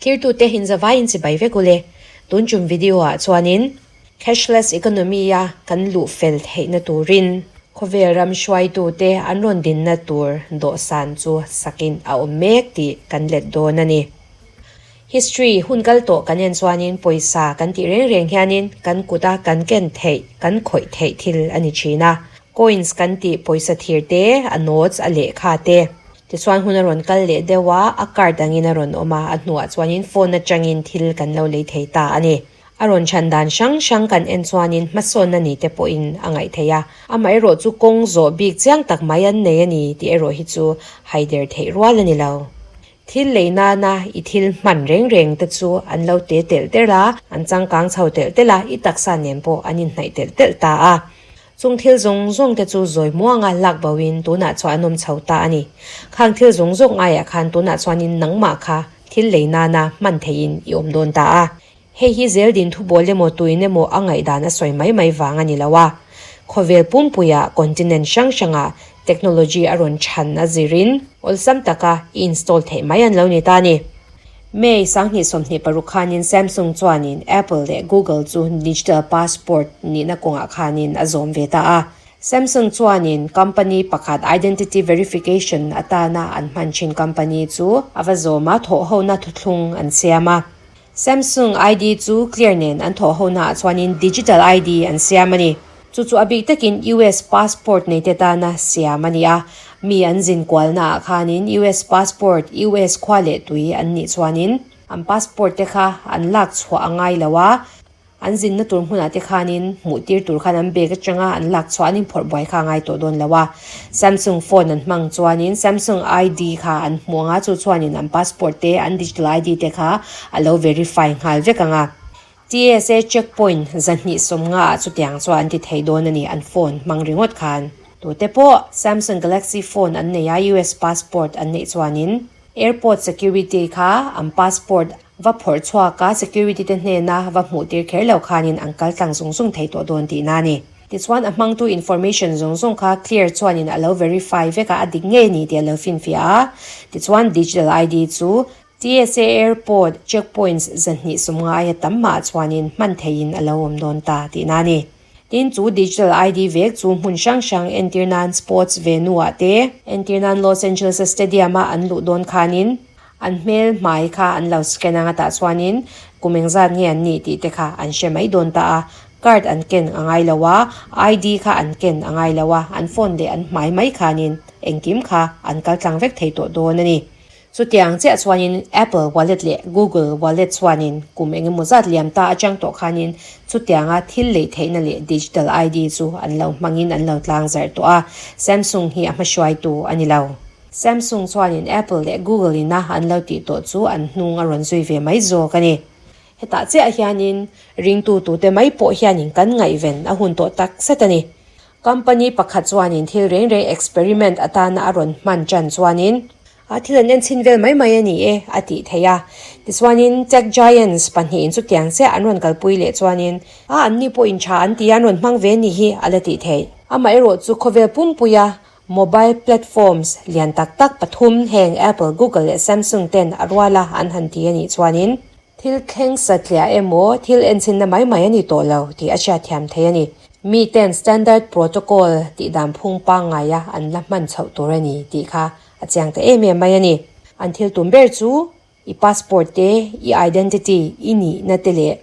Thirtute hinzavaiin chibai vek ule. Tun tum video ah chuanin cashless economy a kan luh fel theihna turin khawvel ram hruaitute an rawn dinna tur dawhsan chu sakin a awm mek tih kan let dawn a ni. History hun kal tawh kan en chuanin pawisa kan tih reng reng hianin kan kuta kan ken theih, kan khawih theih thil a ni thin a. Coins kan tih pawisa thir te, a notes, a lehkha te. Tichuan hun a rawn kal leh deuh a, a card angin a rawn awm a, a hnuah chuanin phone atangin thil kan lo lei thei ta a ni. A rawn chhan dan hrang hrang kan en chuanin hmasawnna ni te pawhin a ngaih theih a, amaherawh chu kawng zawh bik chiang tak mai an nei a ni tih erawh hi chu haider theih rual a ni lo. Thil lei nana i thil hman reng reng te chu an lo te telh telh a, an changkang chho telh telh a, i taksa nen pawh an inhnaih telh telh ta a. Chung thil zawng zawng te chu zawi muanga lak bo in tunah chuan an awm chho ta a ni. Khang thil zawng zawng aiah khan tunah chuanin nangmah kha thil lei nana hman theihin i awm dawn ta a. Hei hi zel din thu bawl emaw tuin emaw a ngaihdan a sawi mai mai vang a ni lo a. Khawvel pumpuia continent hrang hrangah technology a rawn chhan a zirin awlsam taka i install theih mai an lo ni ta a ni. May 2026 khanin Samsung chuanin Apple leh Google chu digital passport nihna kawngah khanin a zawm ve ta a. Samsung chuanin company pakhat identity verification atana an hman thin company chu a va zawm a, thawhhona thuthlung an siam a. Samsung ID chu Clear nen an thawhhonaah chuanin digital ID an siam a ni. Chu chu a bik takin US passport neite tana siam a ni a. Mi an zin kualnaah khanin US passport, US khua leh tui an nih chuanin an passport te kha an lak chhuah a ngai lo a. An zinna tur hmunah te khanin hmuh tir tur khan an bag atanga an lak chhuah an inphawrh buai kha a ngai tawh dawn lo a. Samsung phone an hmang chuanin Samsung ID kha an hmuh ang a, chu chuanin an passport te, an digital ID te kha a lo verify nghal vek ang a. TSA checkpoint 250 ah chutiang chuan an ti thei dawn a ni an phone hmang ringawt khan. Tute pawh Samsung Galaxy phone an nei a, US passport an neih chuanin airport security kha an passport Va phawrh chhuak a, security te hnena va hmuh tir kher lo khanin an kal tlang zung zung thei tawh dawn tihna a ni. Tichuan a hmangtu information zawng zawng kha clear chuanin a lo verify vek a, a dik ngei a ni tih a lo finfiah a. Tichuan digital ID chu TSA airport checkpoints 250 aia tam mah chuanin hman theihin a lo awm dawn ta tihna a ni. Tin chu digital ID vek chu hmun hrang hrang entir nan sports venue ah te, entir nan Los Angeles a stadium a an luh dawn khanin an hmel hmai kha an lo scan ang a tah chuanin kum engzat nge an nih tih te kha an hre mai dawn ta a, card an ken a ngai lo a, ID kha an ken a ngai lo a, an phone leh an hmai mai khanin engkim kha an kal tlang vek thei tawh dawn a ni. Chutiang chiah chuanin Apple Wallet leh Google Wallet chuanin kum eng emaw zat liam ta atang tawh khanin chutianga thil lei theihna leh digital ID chu an lo hmangin an lo tlang zarh tawh a, Samsung hi a hmahruaitu a ni lo. Samsung chuanin Apple leh Google ina an lo tih tawh chu an hnung a rawn zui ve mai zawk a ni. Hetah chiah hianin ringtu tute mai pawh hianin kan ngaihven a hun tawh tak zet a ni. Company pakhat chuanin thil reng reng experiment atana a rawn hman tan chuanin a thil an enchhin vel mai mai a ni e a tih theih a. Tichuanin tech giants pahnihin chutiang chiah an rawn kalpui leh chuanin a anni pawhin tha an ti a an rawn hmang ve ni hi a la tih theih. Amaherawh chu khawvel pumpuia mobile platforms lian tak tak pathum heng Apple, Google leh Samsung ten a ruala an han ti a nih chuanin Thil thleng satliah emaw thil enchinna mai mai a ni tawh lo tih a hriatthiam thei a ni. Miten standard protocol tih dan phung pangngaia an la hman chhoh tur a ni tih kha a chiang ta em em mai a ni. An thil tum ber chu i passport te, i identity, i nihna te leh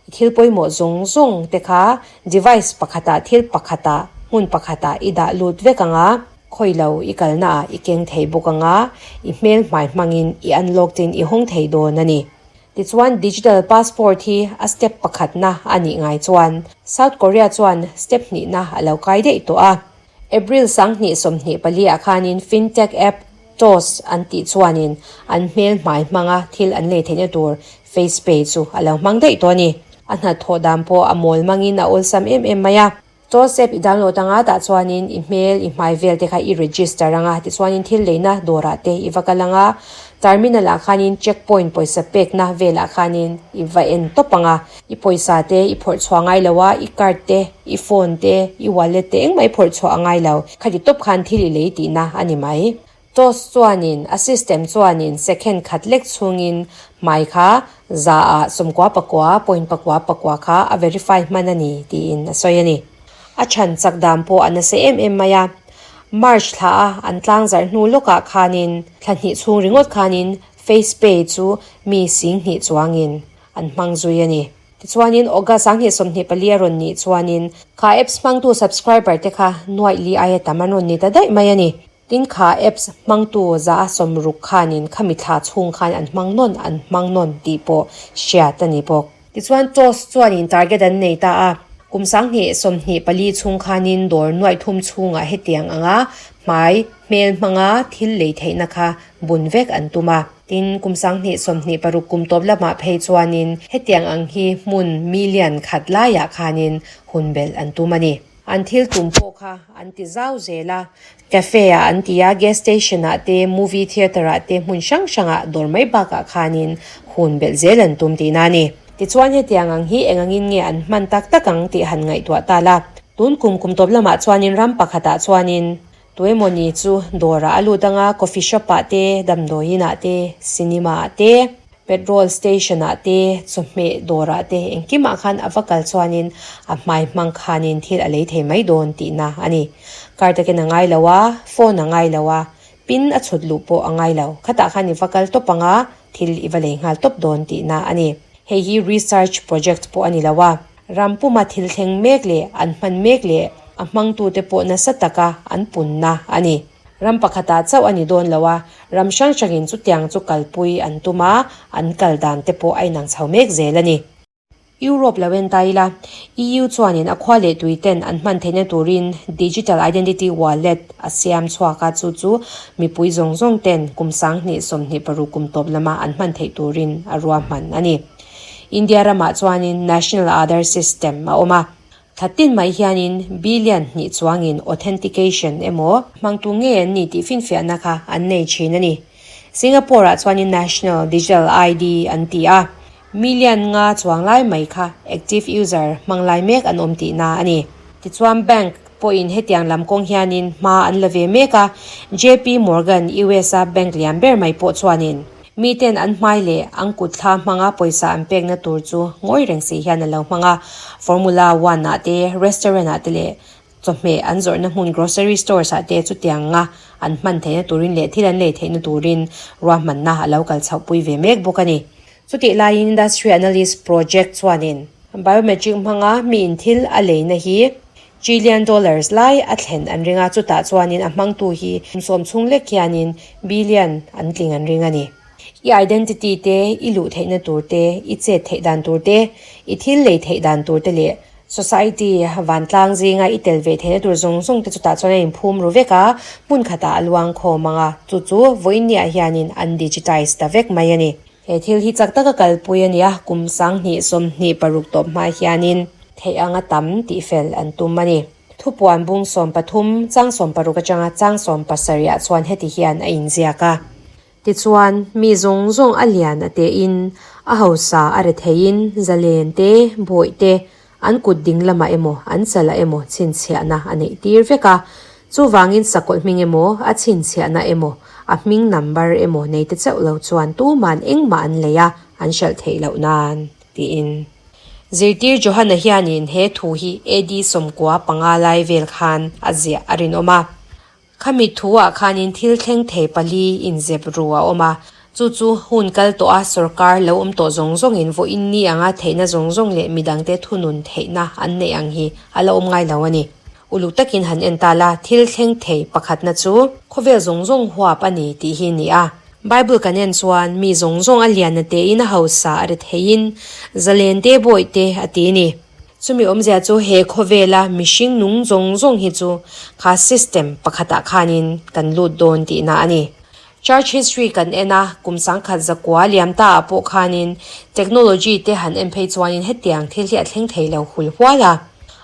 i thil pawimawh zawng zawng te kha device pakhatah thil pakhatah hmun pakhatah i dah lut vek ang a, khawi lo i kalnaah i keng thei bawk ang a, i hmel hmai hmangin i unlock tin i hawng thei dawn a ni. Tichuan digital passport hi a step pakhatna a nih ngai chuan South Korea chuan step hnihna a lo kai daih tawh a. April 2024 ah khanin fintech app Toss an tih chuanin an hmel hmai hmanga thil an lei theihna tur FacePay chu a lo hmang daih tawh a ni. A hnathawh dan pawh a mawl mangin a awlsam em em mai a. Toss app i download anga tah chuanin i hmel, i hmai vel te kha i register anga tichuanin thil leina dawrah te i va kal anga terminal ah khanin checkpoint pawisa pekna velah khanin i va en tawp anga i pawisa te i phawrh chhuah ngai lo a, i card te, i phone te, i wallet te engmah i phawrh chhuah a ngai lo. Khati tawp khan thil i lei tihna a ni mai. Toss chuanin a system chuanin second khat lek chhungin hmai kha 9% .9 kha a verify hman a ni tiin a sawi a ni. A than chak dan pawh a nasa em em mai a. March thla a an tlang zarh hnu lawkah khanin thla hnih chhung ringawt khanin Face Pay chu mi sing hnih chuangin an hmang zui a ni. Tichuanin August 2024 a rawn nih chuanin kha apps hmangtu subscriber te kha nuaih li aia tam an rawn ni ta daih mai a ni. Tin kha apps hmangtu 60% khanin khami thla chhung khan an hmang nawn an hmang nawn tih pawh hriat a ni bawk. Tichuan Toss chuanin target an nei ta a, kum 2024 chhung khanin dawr nuaih thum chhungah hetiang anga hmai hmel hmanga thil lei theihna kha bun vek an tum a. Tin, kum 2026 kum tawp lamah phei chuanin hetiang ang hi hmun million khat laiah khanin hun belh an tum a ni. An thil tum pawh kha an ti zau zel a, cafe ah an ti a, gas station ah te, movie theatre ah te hmun hrang hrangah dawr mai bakah khanin hun belh zel an tum tihna a ni. Tichuan hetiang ang hi eng angin nge an hman tak tak ang tih han ngaihtuah ta la. Tun kum kum tawp lamah chuanin ram pakhatah chuanin tuemawni chu dawrah a lut anga coffee shop ah te, damdawiin ah te, cinema ah te, Petrol station ah te, chawhmeh dawrah te engkimah khan a va kal chuanin a hmai hmang khanin thil a lei thei mai dawn tihna a ni. Car takin a ngai lo a, phone a ngai lo a, pin a chhut luh pawh a ngai lo. Khatah khan i va kal tawp ang a, thil i va lei nghal tawp dawn tihna a ni. Hei hi research project pawh a ni lo a, ram puma thil thleng mek leh an hman mek leh a hmangtute pawh nasa taka an punna a ni. Ram pakhatah chauh a ni dawn lo a, ram hrang hrangin chutiang chu kalpui an tum a, an kal dan te pawh a inang chho mek zel a ni. Europe lo en ta ila, EU chuanin a khua leh tui ten an hman theihna turin Digital Identity Wallet a siam chhuak a, chu chu mipui zawng zawng ten kum 2026 kum tawp lama an hman theih turin a ruahman a ni. India ramah chuanin National Aadhaar System a awm a. Thattin mai hianin billion hnih chuangin authentication emaw hmangtu ngei an ni tih finfiahna kha an nei thin a ni. Singapore-ah chuanin National Digital ID an ti a, million nga chuang lai mai kha active user hmang lai mek an awm tihna a ni. Tichuan bank pawhin hetiang lam kawng hianin hma an la ve mek a, JP Morgan, US-a bank lian ber mai pawh chuanin Miten an hmai leh an kut thla hmanga pawisa an pekna tur chu ngawi reng si hian a lo hmang a. Formula One ah te, restaurant ah te leh chawhmeh an zawrhna hmun grocery stores ah te chutianga an hman theihna turin leh thil an lei theihna turin ruahmanna a lo kal chhohpui ve mek bawk a ni. Chutih laiin Industry Analyst Project chuanin biometric hmanga miin thil a leina hi Trillion dollars lai a thlen an ring a, chutah chuanin a hmangtu hi kum sawm chhung lek hianin billion an tling an ring a ni. I identity te, i luh theihna tur te, i chet theih dan tur te, i thil lei theih dan tur te leh society vantlang zinga i tel ve theihna tur zawng zawng te chutah chuan a inphum ru vek a, hmun khatah a luang khawm ang a, chu chu vawiinniah hianin an digitize ta vek mai a ni. He thil hi chak taka kalpui a ni a, kum 2026 tawp hma hianin theih anga tam tihfel an tum a ni. Thupuan bung 13, chang 16 atanga chang 17 ah chuan heti hian a inziak a. Tichuan, mi zawng zawng a lian a tein, a hausa a retheiin, zalen te, bawih te, An kut ding lamah emaw, an chalah emaw chhinchhiahna a neih tir vek a. Chuvangin sakawlh hming emaw, a chhinchhiahna emaw, a hming number emaw nei te chauh lo chuan tuman engmah an lei a, an hralh theih loh nan, tiin. Zirtir Johana hianin he thu hi AD 95 lai vel khan a ziah a rinawm a. Khami thu-ah khanin thil thleng thei pali inzep ru a awm a, chu chu hun kal tawh a sorkar lo awm tawh zawng zawngin vawiin ni anga theihna zawng zawng leh midangte thunun theihna an neih ang hi a la awm ngai lo a ni. Uluk takin han en ta la, thil thleng thei pakhatna chu khawvel zawng zawng huap a ni tih hi ni a. Bible kan en chuan mi zawng zawng a lian a tein a hausa a ri theiin zalen te bawih te a ti ni. Chumi awmzia chu he khawvela mihring nung zawng zawng hi chu kha system pakhatah khanin kan lut dawn tihna a ni. Church history kan en a, kum 1900 liam ta ah pawh khanin technology te han en phei chuanin hetiang thil hi a thleng thei lo hul hual a,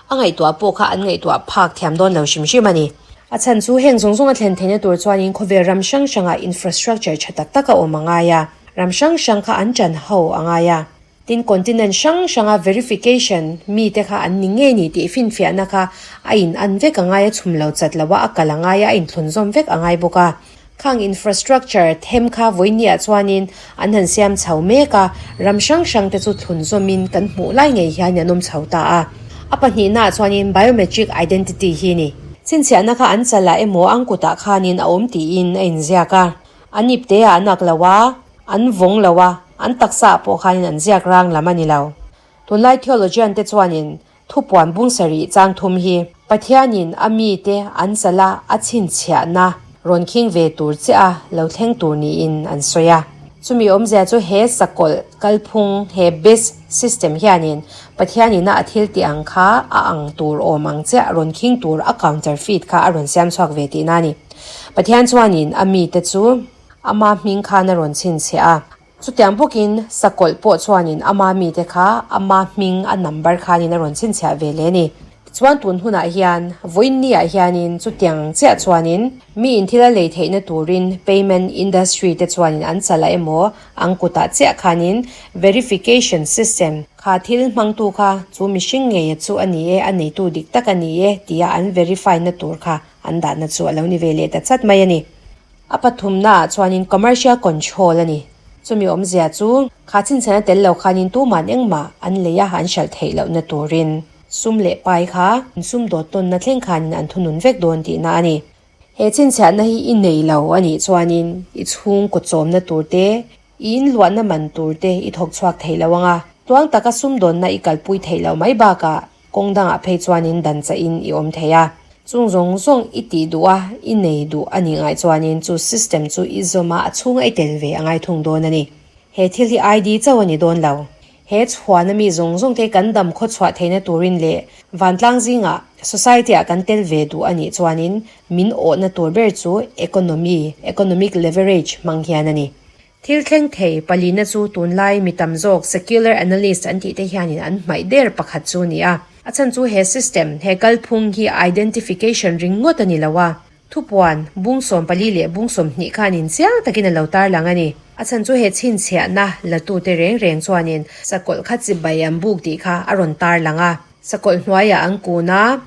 a ngaihtuah pawh kha an ngaihtuah phak thiam dawn lo hrim hrim a ni. A chhan chu heng zawng zawng a thlen theihna tur chuanin khawvel ram hrang hrangah infrastructure tha tak tak a awm a ngai a, ram hrang hrang kha an ṭan ho a ngai a. Tin, continent hrang hranga verification mi te kha an ni ngei ni tih finfiahna kha a in an vek a ngai a, chhum lo chat lo a, a kal a ngai a, a inthlun zawm vek a ngai bawk a. Khang infrastructure them kha vawinia chuanin an han siam chho mek a, ram hrang hrang te chu thlun zawmin kan hmuh lai ngei hian an awm chho ta a. A pahnihnaah chuanin biometric identity hi ni. Chhinchhiahna kha an chalah emaw ang kutah khanin a awm tiin a inziak a. An ipteah an ak lo a, an vawng lo a, an taksaah pawh khanin an ziak rang lam a ni lo. Tunlai theologian te chuanin Thupuan bung sarih chang thum hi Pathianin a mite an chala a chhinchhiahna rawn khing ve tur che a lo thleng tur niin an sawi a. Chumi awmzia chu he sakawlh kalphung, he beast system hianin Pathianina a thil tih ang kha a ang tur awm ang chiah rawn khing tur a counterfeit kha a rawn siam chhuak ve tihna a ni. Pathian chuanin a mite chu ama hming khan a rawn chhinchhiah a. Chutiang bawkin sakawlh pawh chuanin ama mite kha ama hming a number khanin a rawn chhinchhiah ve leh a ni. Tichuan tun hunah hian vawiinniah hianin chutiang chiah chuanin mi inthil a lei theihna turin payment industry te chuanin an chalah emaw an kutah chiah khanin verification system kha thil hmangtu kha chu mihring ngeia chu a ni e, a neitu dik tak a ni e tia an verify na tur kha an dahna chu a lo ni ve leh ta chat mai a ni. A pathumnaah chuanin commercial control a ni. Chumi awmzia chu kha chhinchhiahna tel lo khanin tuman engmah an lei a, an hralh theih lohna turin sum leh pai kha sum dawt tawnna thleng khanin an thunun vek dawn tihna a ni. He chhinchhiahna hi i nei lo a nih chuanin i chhungkaw chawmna tur te, i inluahna man tur te i thawk chhuak thei lo ang a, tuang taka sumdawnna i kalpui theih loh mai bakah Kawng dangah phei chuanin dan chahin i awm thei a, chung zawng zawng i tih duh a, i nei duh a nih ngaih chuanin chu system chu i zawm a, a chhunga i tel ve a ngai thung dawn a ni. He thil hi ID chauh a ni dawn lo. He chhuana mi zawng zawng te kan dam khaw chhuah theihna turin leh vantlang zingah society ah kan tel ve duh a nih chuanin min awhna tur ber chu economy, economic leverage, hmang hian a ni. Thil thleng thei palina chu tunlai mi tam zawk secular analyst an tih te hianin an hmaih der pakhat chu a ni a. A chhan chu he system, he kalphung hi identification ringawt a ni lo a. Thupuan, bung 14 leh bung 20 khanin chiang takin a lo tarlang a ni. A chhan chu he chhinchhiahna latute reng reng chuanin sakawlh kha chibai an buk tih kha a rawn tarlang a. Sakawlh hnuaiah an kun a,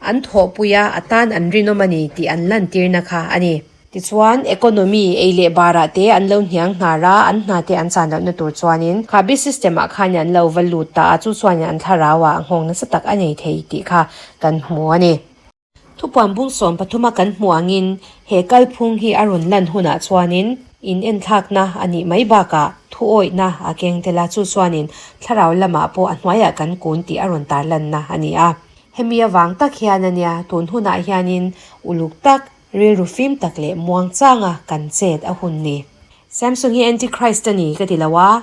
an thawhpui a, a tan an rinawm a ni tih an lantirna kha a ni. Tichuan, economy, ei leh barah te an lo hniang hnar a, an hna te an chan lohna tur chuanin kha bi system ah khan an lo va lut ta a, chu chuanin an thlarau ah nghawng nasa tak a nei thei tih kha kan hmu a ni. Thupuan bung 13 a kan hmuh angin he kalphung hi a rawn lan hunah chuanin in enthlakna a nih mai bakah thuawihna a keng tel a, chu chuanin thlarau lamah pawh a hnuaiah kan kun tih a rawn tarlanna a ni a. Hemi avang tak hian a nia tun hunah hianin uluk tak Rilru fim tak leh muang changa kan chet a hun ni. Samsung hi anti-Christ a ni ka ti lo a,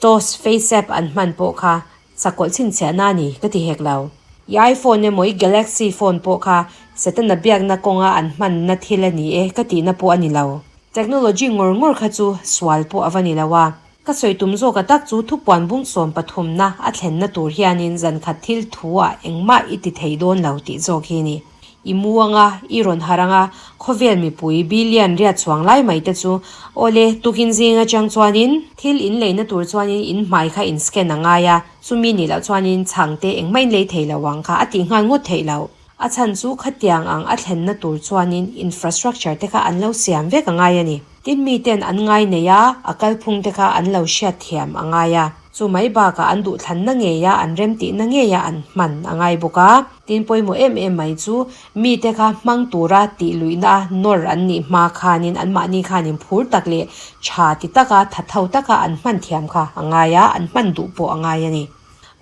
Toss FaceApp an hman pawh kha sakawlh chhinchhiahna a ni ka ti hek lo. I iPhone emaw i Galaxy phone pawh kha Setana biakna kawnga an hmanna thil a ni e ka tihna pawh a ni lo. Technology ngawr ngawr kha chu sual pawh a va ni lo a. Ka sawi tum zawka tak chu thupuan bung 13 na a thlenna tur hianin zankhat thil thu ah engmah i ti thei dawn lo tih zawk hi ni. I mu anga, i rawn harh anga, khawvel mipui billion riat chuang lai mai te chu awle tukin zing atang chuanin thil in leina tur chuanin in hmai kha in scan a ngai a, chumi nih loh chuanin chhang te engmah in lei thei lo ang kha a tih nghal ngawt theih loh. A chhan chu khatiang ang a thlenna tur chuanin infrastructure te kha an lo siam vek a ngai a ni. Tin miten an ngai nei a, a kalphung te kha an lo hriat thiam a ngai a. Chu mai bakah an duhthlanna ngei a, an remtihna ngei a an hman a ngai bawk a. Tin pawimawh em em mai chu mite kha hmang tura tih luihna a nawr an nih hma khanin anmahni khanin phur tak leh tha ti taka tha tho taka an hman thiam kha a ngai a, an hman duh pawh a ngai a ni.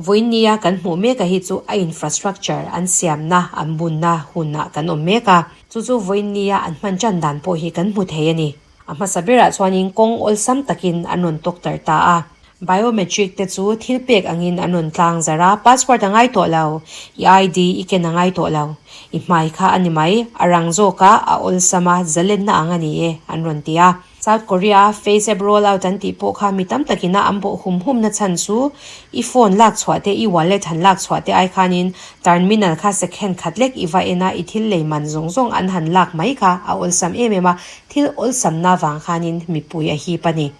Vawiinnia kan hmuh mek a hi chu a infrastructure an siamna, an bunna hunah kan awm mek a. Chu chu vawiinnia an hman tan dan pawh hi kan hmu thei a ni. A hmasa berah chuanin kawng awlsam takin an rawn tawk tar ta a. Biometric te chu thil pek angin an rawn tlang zar a, passport a ngai tawh lo, i ID i ken a ngai tawh lo, i hmai kha a ni mai, a rang zawk a, a awlsam a, zalenna ang a ni e, an rawn ti a. South Korea FaceApp rollout an tih pawh kha mi tam takin a an bawh hum hum na chhan chu i phone lak chhuah te, i wallet han lak chhuah te ai khanin terminal kha second khat lek i va en a, i thil lei man zawng zawng an han lak mai kha a awlsam em em a, thil awlsamna vang khanin mipui a hip a ni.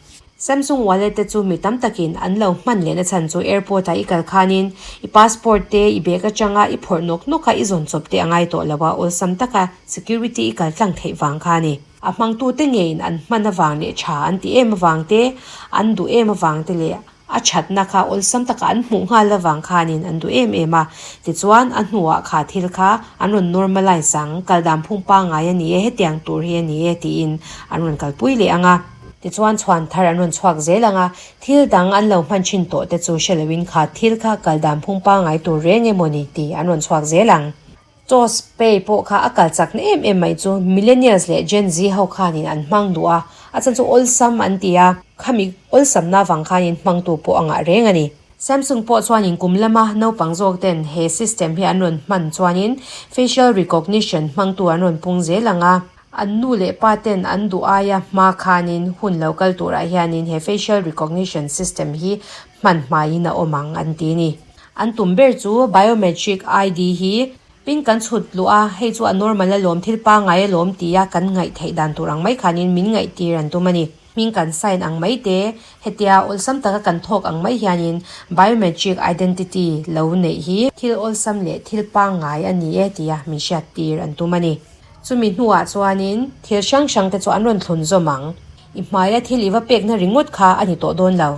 Samsung wallet te chu mi tam takin an lo hman lehna chhan chu airport ah i kal khanin i passport te i bag atanga i phawrh nawk nawk a i zawn chawp te a ngai tawh lo a, awlsam taka security i kal tlang theih vang kha a ni. A hmangtute ngeiin an hman avang leh tha an ti em avang te, an duh em avang te leh a thatna kha awlsam taka an hmuh nghal avang khanin an duh em em a. Tichuan, a hnuah kha thil kha an rawn normalise ang, kal dan phung pangngai a ni e, hetiang tur hi a ni e tiin an rawn kalpui leh ang a. Tichuan, chhuan thar an rawn chhuak zel ang a, thil dang an lo hman thin tawh te chu hre loin kha thil kha kal dan phung pangngai tur reng emawni tih an rawn chhuak zel ang. Toss pay pawh kha a kal chakna em em mai chu Millennials leh Gen Z ho khanin an hmang duh a, a chan chu awlsam an ti a, khami awlsamna avang khanin hmangtu pawh a ngah reng a ni. Samsung pawh chuanin kum lama naupang zawk ten he system hi an rawn hman chuanin facial recognition hmangtu an rawn pung zel ang a, an nu leh pa ten an duh aia hma khanin hun lo kal turah hianin he facial recognition system hi hman hmaiin a awm ang an ti a ni. An tum ber chu biometric ID hi pin kan chhut luh a, hei chu a normal alawm, thil pangngai alawm tia kan ngaih theih dan tur ang mai khanin min ngaihtir an tum a ni. Hming kan sign ang mai te, hetia awlsam taka kan thawk ang mai hianin biometric identity lo neih hi thil awlsam leh thil pangngai a ni e tia min hriattir an tum a ni. Chumi hnuah chuanin thil hrang hrang te chu an rawn thlun zawm ang. I hmaia thil i va pekna ringawt kha a ni tawh dawn lo.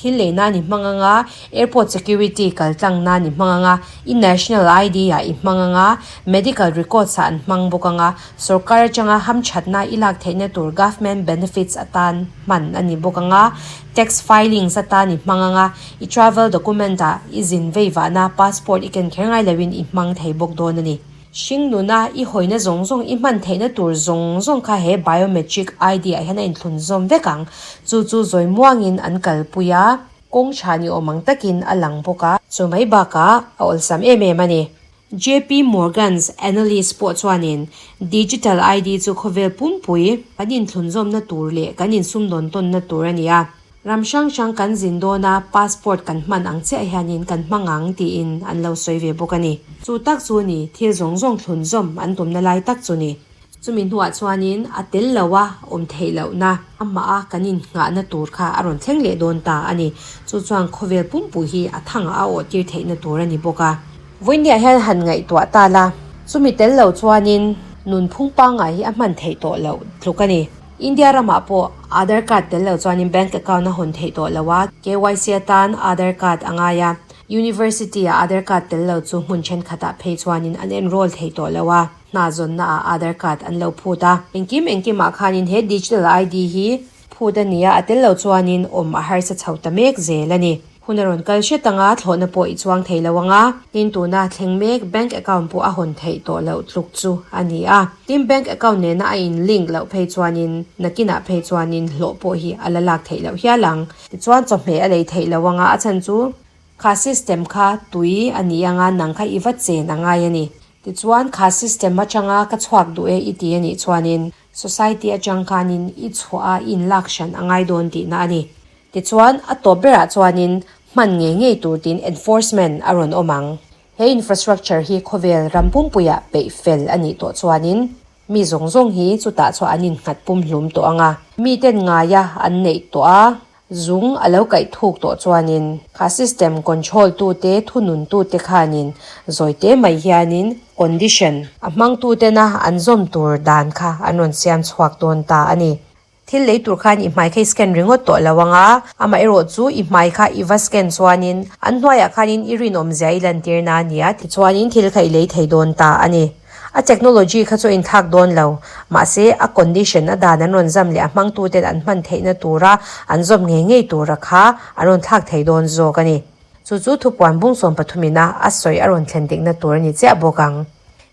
Thil lei nan i hmang anga, airport security kal tlang nan i hmang anga, i national ID ah i hmang anga, medical records ah an hmang bawk anga, sorkar atanga hamthatna i lak theihna tur government benefits atan hman a ni bawk anga, tax filings atan i hmang anga, i travel document ah i zin vei vahna passport i ken kher ngai loin i hmang thei bawk dawn a ni. Hringnuna i hawina zawng zawng i hman theihna tur zawng zawng kha he biometric ID ah hian a inthlun zawm vek ang. Chu chu zawi muangin an kalpui a, kawng tha ni awm ang takin a lang bawk a. Chu mai bakah a awlsam em em a ni. JP Morgan's analyst pawh chuanin digital ID chu khawvel pumpui kan inthlun zawmna tur leh kan insumdawn tawnna tur a ni a. Ram hrang hrang kan zin dawn a, passport kan hman ang chiah hianin kan hmang ang tiin an lo sawi ve bawk a ni. Chu tak chu ni, thil zawng zawng thlun zawm an tumna lai tak chu ni. Chumi hnuah chuanin a tel lo a awm theih lohna, amah a kan innghahna tur kha a rawn thleng leh dawn ta a ni. Chu chuan khawvel pumpui hi a thangah a awh tir theihna tur a ni bawk a. Vawiinniah hian han ngaihtuah ta la, chumi tel lo chuanin nunphung pangngai hi a hman theih tawh loh tluk a ni. India ramah pawh Aadhaar card tel lo chuanin bank account a hawn theih tawh lo a, KYC atan Aadhaar card a ngai a, University ah Aadhaar card tel lo chu hmun thenkhatah phei chuanin an enroll theih tawh lo a, hna zawnna ah Aadhaar card an lo phut a. Engkim engkimah khanin he digital ID hi phut a ni a, a tel lo chuanin awm a harsa chho ta mek zel a ni. Hun a rawn kal hret ang a, thlawhna pawh i chuang thei lo ang a, tin tuna thleng mek bank account pawh a hawn theih tawh loh tluk chu a ni a. Tin bank account nena a in link loh phei chuanin nakinah phei chuanin hlawh pawh hi a la lak theih loh hial ang. Tichuan chawhmeh a lei theih loh ang a, a chhan chu kha system kha tui a ni ang a, nang kha i va chen a ngai a ni. Tichuan kha system atanga ka chhuak duh e i ti a nih chuanin society atang khanin i chhuah a i inlak hran a ngai dawn tihna a ni. Tichuan, a tawp berah chuanin hman ngei ngei tur tiin enforcement a rawn awm ang. He infrastructure hi khawvel ram pumpuiah peih fel a nih tawh chuanin mi zawng zawng hi chutah chuan an innghat pumhlum tawh ang a. Miten ngaia an neih tawh a, zung a lo kaih thuk tawh chuanin kha system control tute, thunun tute khanin zawi te mai hianin condition a hmangtutena an zawm tur dan kha an rawn siam chhuak dawn ta a ni. Thil lei tur khan i hmai kha i scan ringawt tawh lo ang a, amaherawh chu i hmai kha i va scan chuanin an hnuaiah khanin i rinawmzia i lantirna a ni a, tichuanin thil kha i lei thei dawn ta a ni. A technology kha chu a inthlak dawn lo, mahse a condition a dan an rawn zam leh a hmangtuten an hman theihna tura an zawm ngei ngei tura kha an rawn thlak thei dawn zawk a ni. Chu chu thupuan bung sawmpathumin a a sawi a rawn thlen dikna tur a ni chiah bawk ang.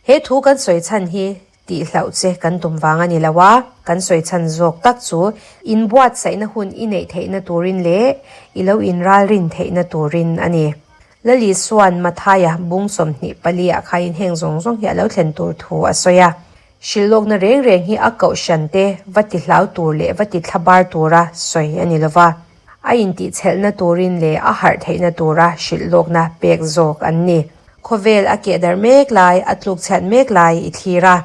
He thu kan sawi chhan hi Tih hlauh che kan tum vang a ni lo a, kan sawi chhan zawk tak chu inbuatsaihna hun i neih theihna turin leh i lo inralrin theihna turin a ni. Lali chuan Mathaia bung 24 ah khain heng zawng zawng hi a lo thlen tur thu a sawi a. Hrilhlawkna reng reng hi a kohhran te va ti hlau tur leh va ti thlabar tura sawi a ni lo va, a intihchhelhna turin leh a harh theihna tura hrilhlawkna pek zawk an ni. Khawvel a keh darh mek lai, a tluk chhiat mek lai i thlir a.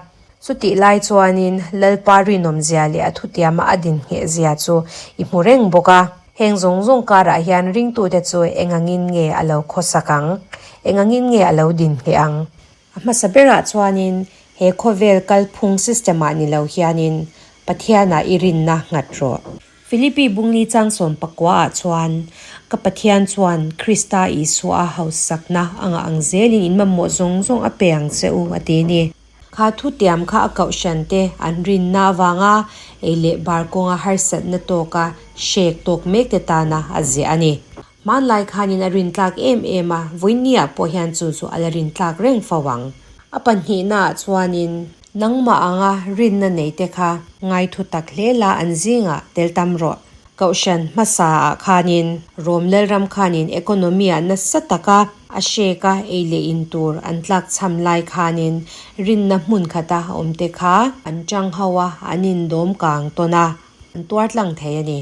Chutih lai chuanin Lalpa rinawmzia leh a thutiama a dinhnghehzia chu i hmu reng bawk a. Heng zawng zawng karah hian ringtute chu engangin nge a lo khawsak ang? Engangin nge a lo dinhngheh ang? A hmasa berah chuanin he khawvel kalphung system-ah ni lo hianin Pathianah i rinna nghat rawh. Philippi bungli chang 19 ah chuan, Ka Pathian chuan Krista Isua hausakna a ngah ang zelin in mamawh zawng zawng a pe ang che u, a ti ni. Kha thutiam kha a kohhran te an rinna avanga ei leh bar kawnga harsatna tawka hrek tawk mek te tana a ziah a ni. Hmanlai khanin a rintlak em em a, vawinia pawh hian chu chu a la rintlak reng fo ang. A pahnihnaah chuanin nangmah anga rinna nei te kha ngaithu tak hle la an zingah tel tam rawh. Kohhran hmasa ah khanin Rom Lalram khanin economy ah nasa taka a hrek a ei leh in tur an tlak chham lai khanin rinna hmun khata awm te kha an tang ho a, an indawm kang tawn a, an tuar tlang thei a ni.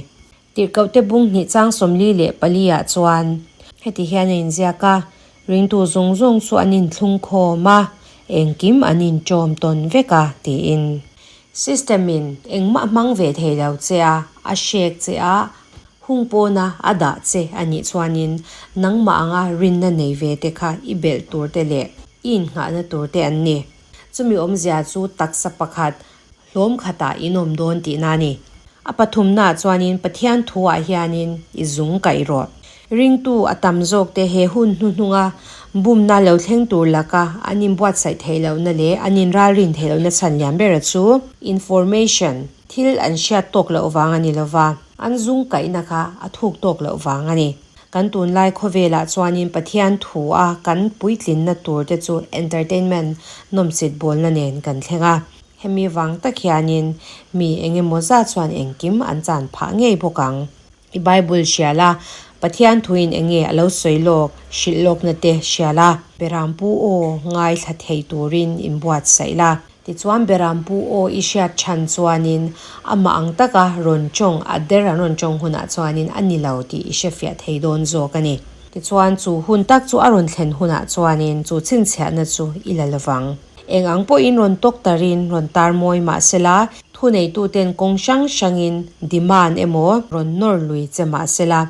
Tirhkohte bung hnih chang 44 ah chuan heti hian a inziak a, Ringtu zawng zawng chu an inthlung khawm a, engkim an inṭawm tawn vek a, tiin. System in engmah hmang ve thei lo che a, a hrek che a, hung pawna a dah che a nih chuanin nangmah anga rinna nei ve te kha i belh tur te leh i innghahna tur te an ni. Chumi awmzia chu taksa pakhat hlawm khatah in awm dawn tihna a ni. A pathumnaah chuanin Pathian thuah hianin i zung kaih rawh. Ringtu a tam zawkte he hun hnuhnunga bumna lo thleng tur laka an inbuatsaih theih lohna leh an inralrin theih lohna chhan lian bera chu information, thil an hriat tawk loh vang a ni lova, an zung kaihna kha a thuk tawk loh vang a ni. Kan tunlai khawvelah chuanin Pathian thu a kan puitlinna tur te chu entertainment nawmchit bawlna nen kan thleng a. Hemi vang tak hianin mi engemaw zat chuan engkim an chan phah ngei bawk ang. I Bible hria la, Pathian thuin enge a lo sawi lawk, hrilh lawkna te hria la. Berampu aw ngaithla thei turin inbuatsaih la. Tichuan Berampu aw i hriat chhan chuanin amah ang taka rawn tawng, a der an rawn tawng hunah chuanin a ni lo tih i hrefiah thei dawn zawk a ni. Tichuan chu hun tak chu a rawn thlen hunah chuanin chu chhinchhiahna chu i la lovang. Eng ang pawhin rawn tawk tarin rawn tar mawi mah sela, thuneituten kawng hrang hrangin demand emaw rawn nawr lui che mah sela,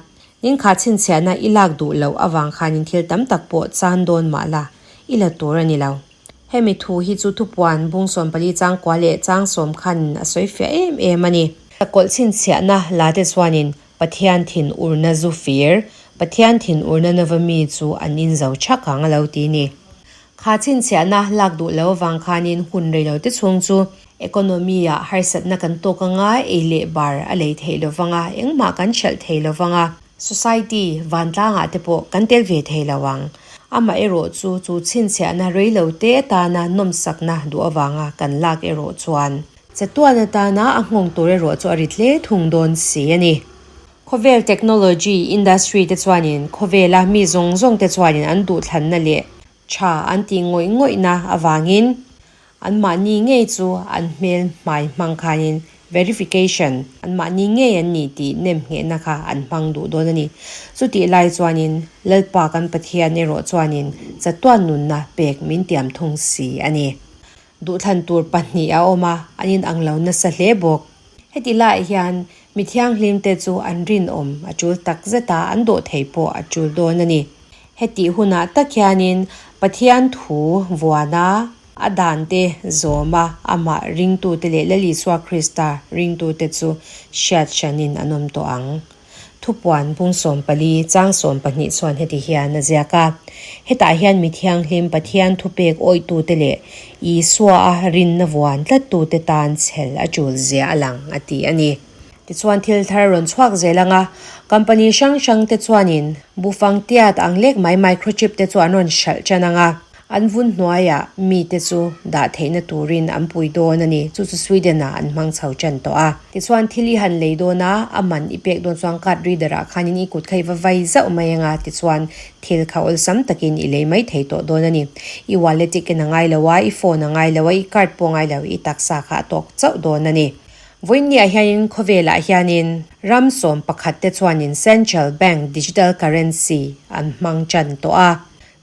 ninkha chhinchhiahna i lak duh loh avang khanin thil tam tak pawh chan dawn mah la, i la tur a ni lo. Hemi thu hi chu thupuan bung 14 chang kua leh chang sawm khanin a sawi fiah em em a ni. Sakawlh chhinchhiahna la te chuanin Pathian thin urna zu fir, Pathian thin urna nova mi chu an inzo thak ang a lo ti ni. Kha chhinchhiahna lak duh lo avang khanin hun rei lo te chhung chu economy ah harsatna kan tawk anga ei leh bar a lei theih lo vanga engmah kan hralh thei lo vanga society vantlangah te pawh kan tel ve thei lo ang. Amaherawh chu chu chhinchhiahna rei lo te atana nawmsakna duh avanga kan lak erawh chuan chatuan atana a nghawng tur erawh chu a ri hle thung dawn si a ni. Khawvel technology industry te chuanin khawvela mi zawng zawng te chuanin an duhthlanna leh tha an tih ngawih ngawihna avangin anmahni ngei chu an hmel hmai hmang khanin verification anmahni ngei an nih tih nemnghehna kha an hmang duh dawn a ni. Chutih lai chuanin Lalpa kan Pathian erawh chuanin chatuan nunna pek min tiam thung si a ni. Duhthlan tur pahnih a awm a, an inang lo nasa hle bawk. Heti laiah hian mi thianghlimte chu an rinawm a tul tak zet a, an dawh thei pawh a tul dawn a ni. Hetih hunah tak hianin Pathian thu vuana a dante zawma amah ringtute leh Lal Isua Krista ringtute chu hriat hranin an awm tawh ang. Thupuan bung 14 chang 12 chuan heti hian a ziak a, Hetah hian mi thianghlim Pathian thupek awihtute leh Isua a rinna vuan tlattute tan chhel a tul zia a lang, a ti a ni. Tichuan thil thar rawn chhuak zel ang a, company hrang hrangte chuanin bufang tiat ang lek mai microchip te chu an rawn hralh tan ang a. An vun hnuaiah mite chu dah theihna turin an pui dawn a ni. Chu chu Sweden-ah an hmang chho ṭan tawh a. Tichuan, thil i han lei dawn a, a man i pek dawn chuan card reader-ah khanin i kut kha i va vai zauh mai ang a, tichuan thil kha awlsam takin i lei mai thei tawh dawn a ni. I wallet i ken a ngai lo a, i phone a ngai lo a, i card pawh a ngai lo, i taksa kha a tawk chauh dawn a ni. Vawiinniah hianin khawvelah hianin ram 11 te chuanin Central Bank Digital Currency an hmang ṭan tawh a.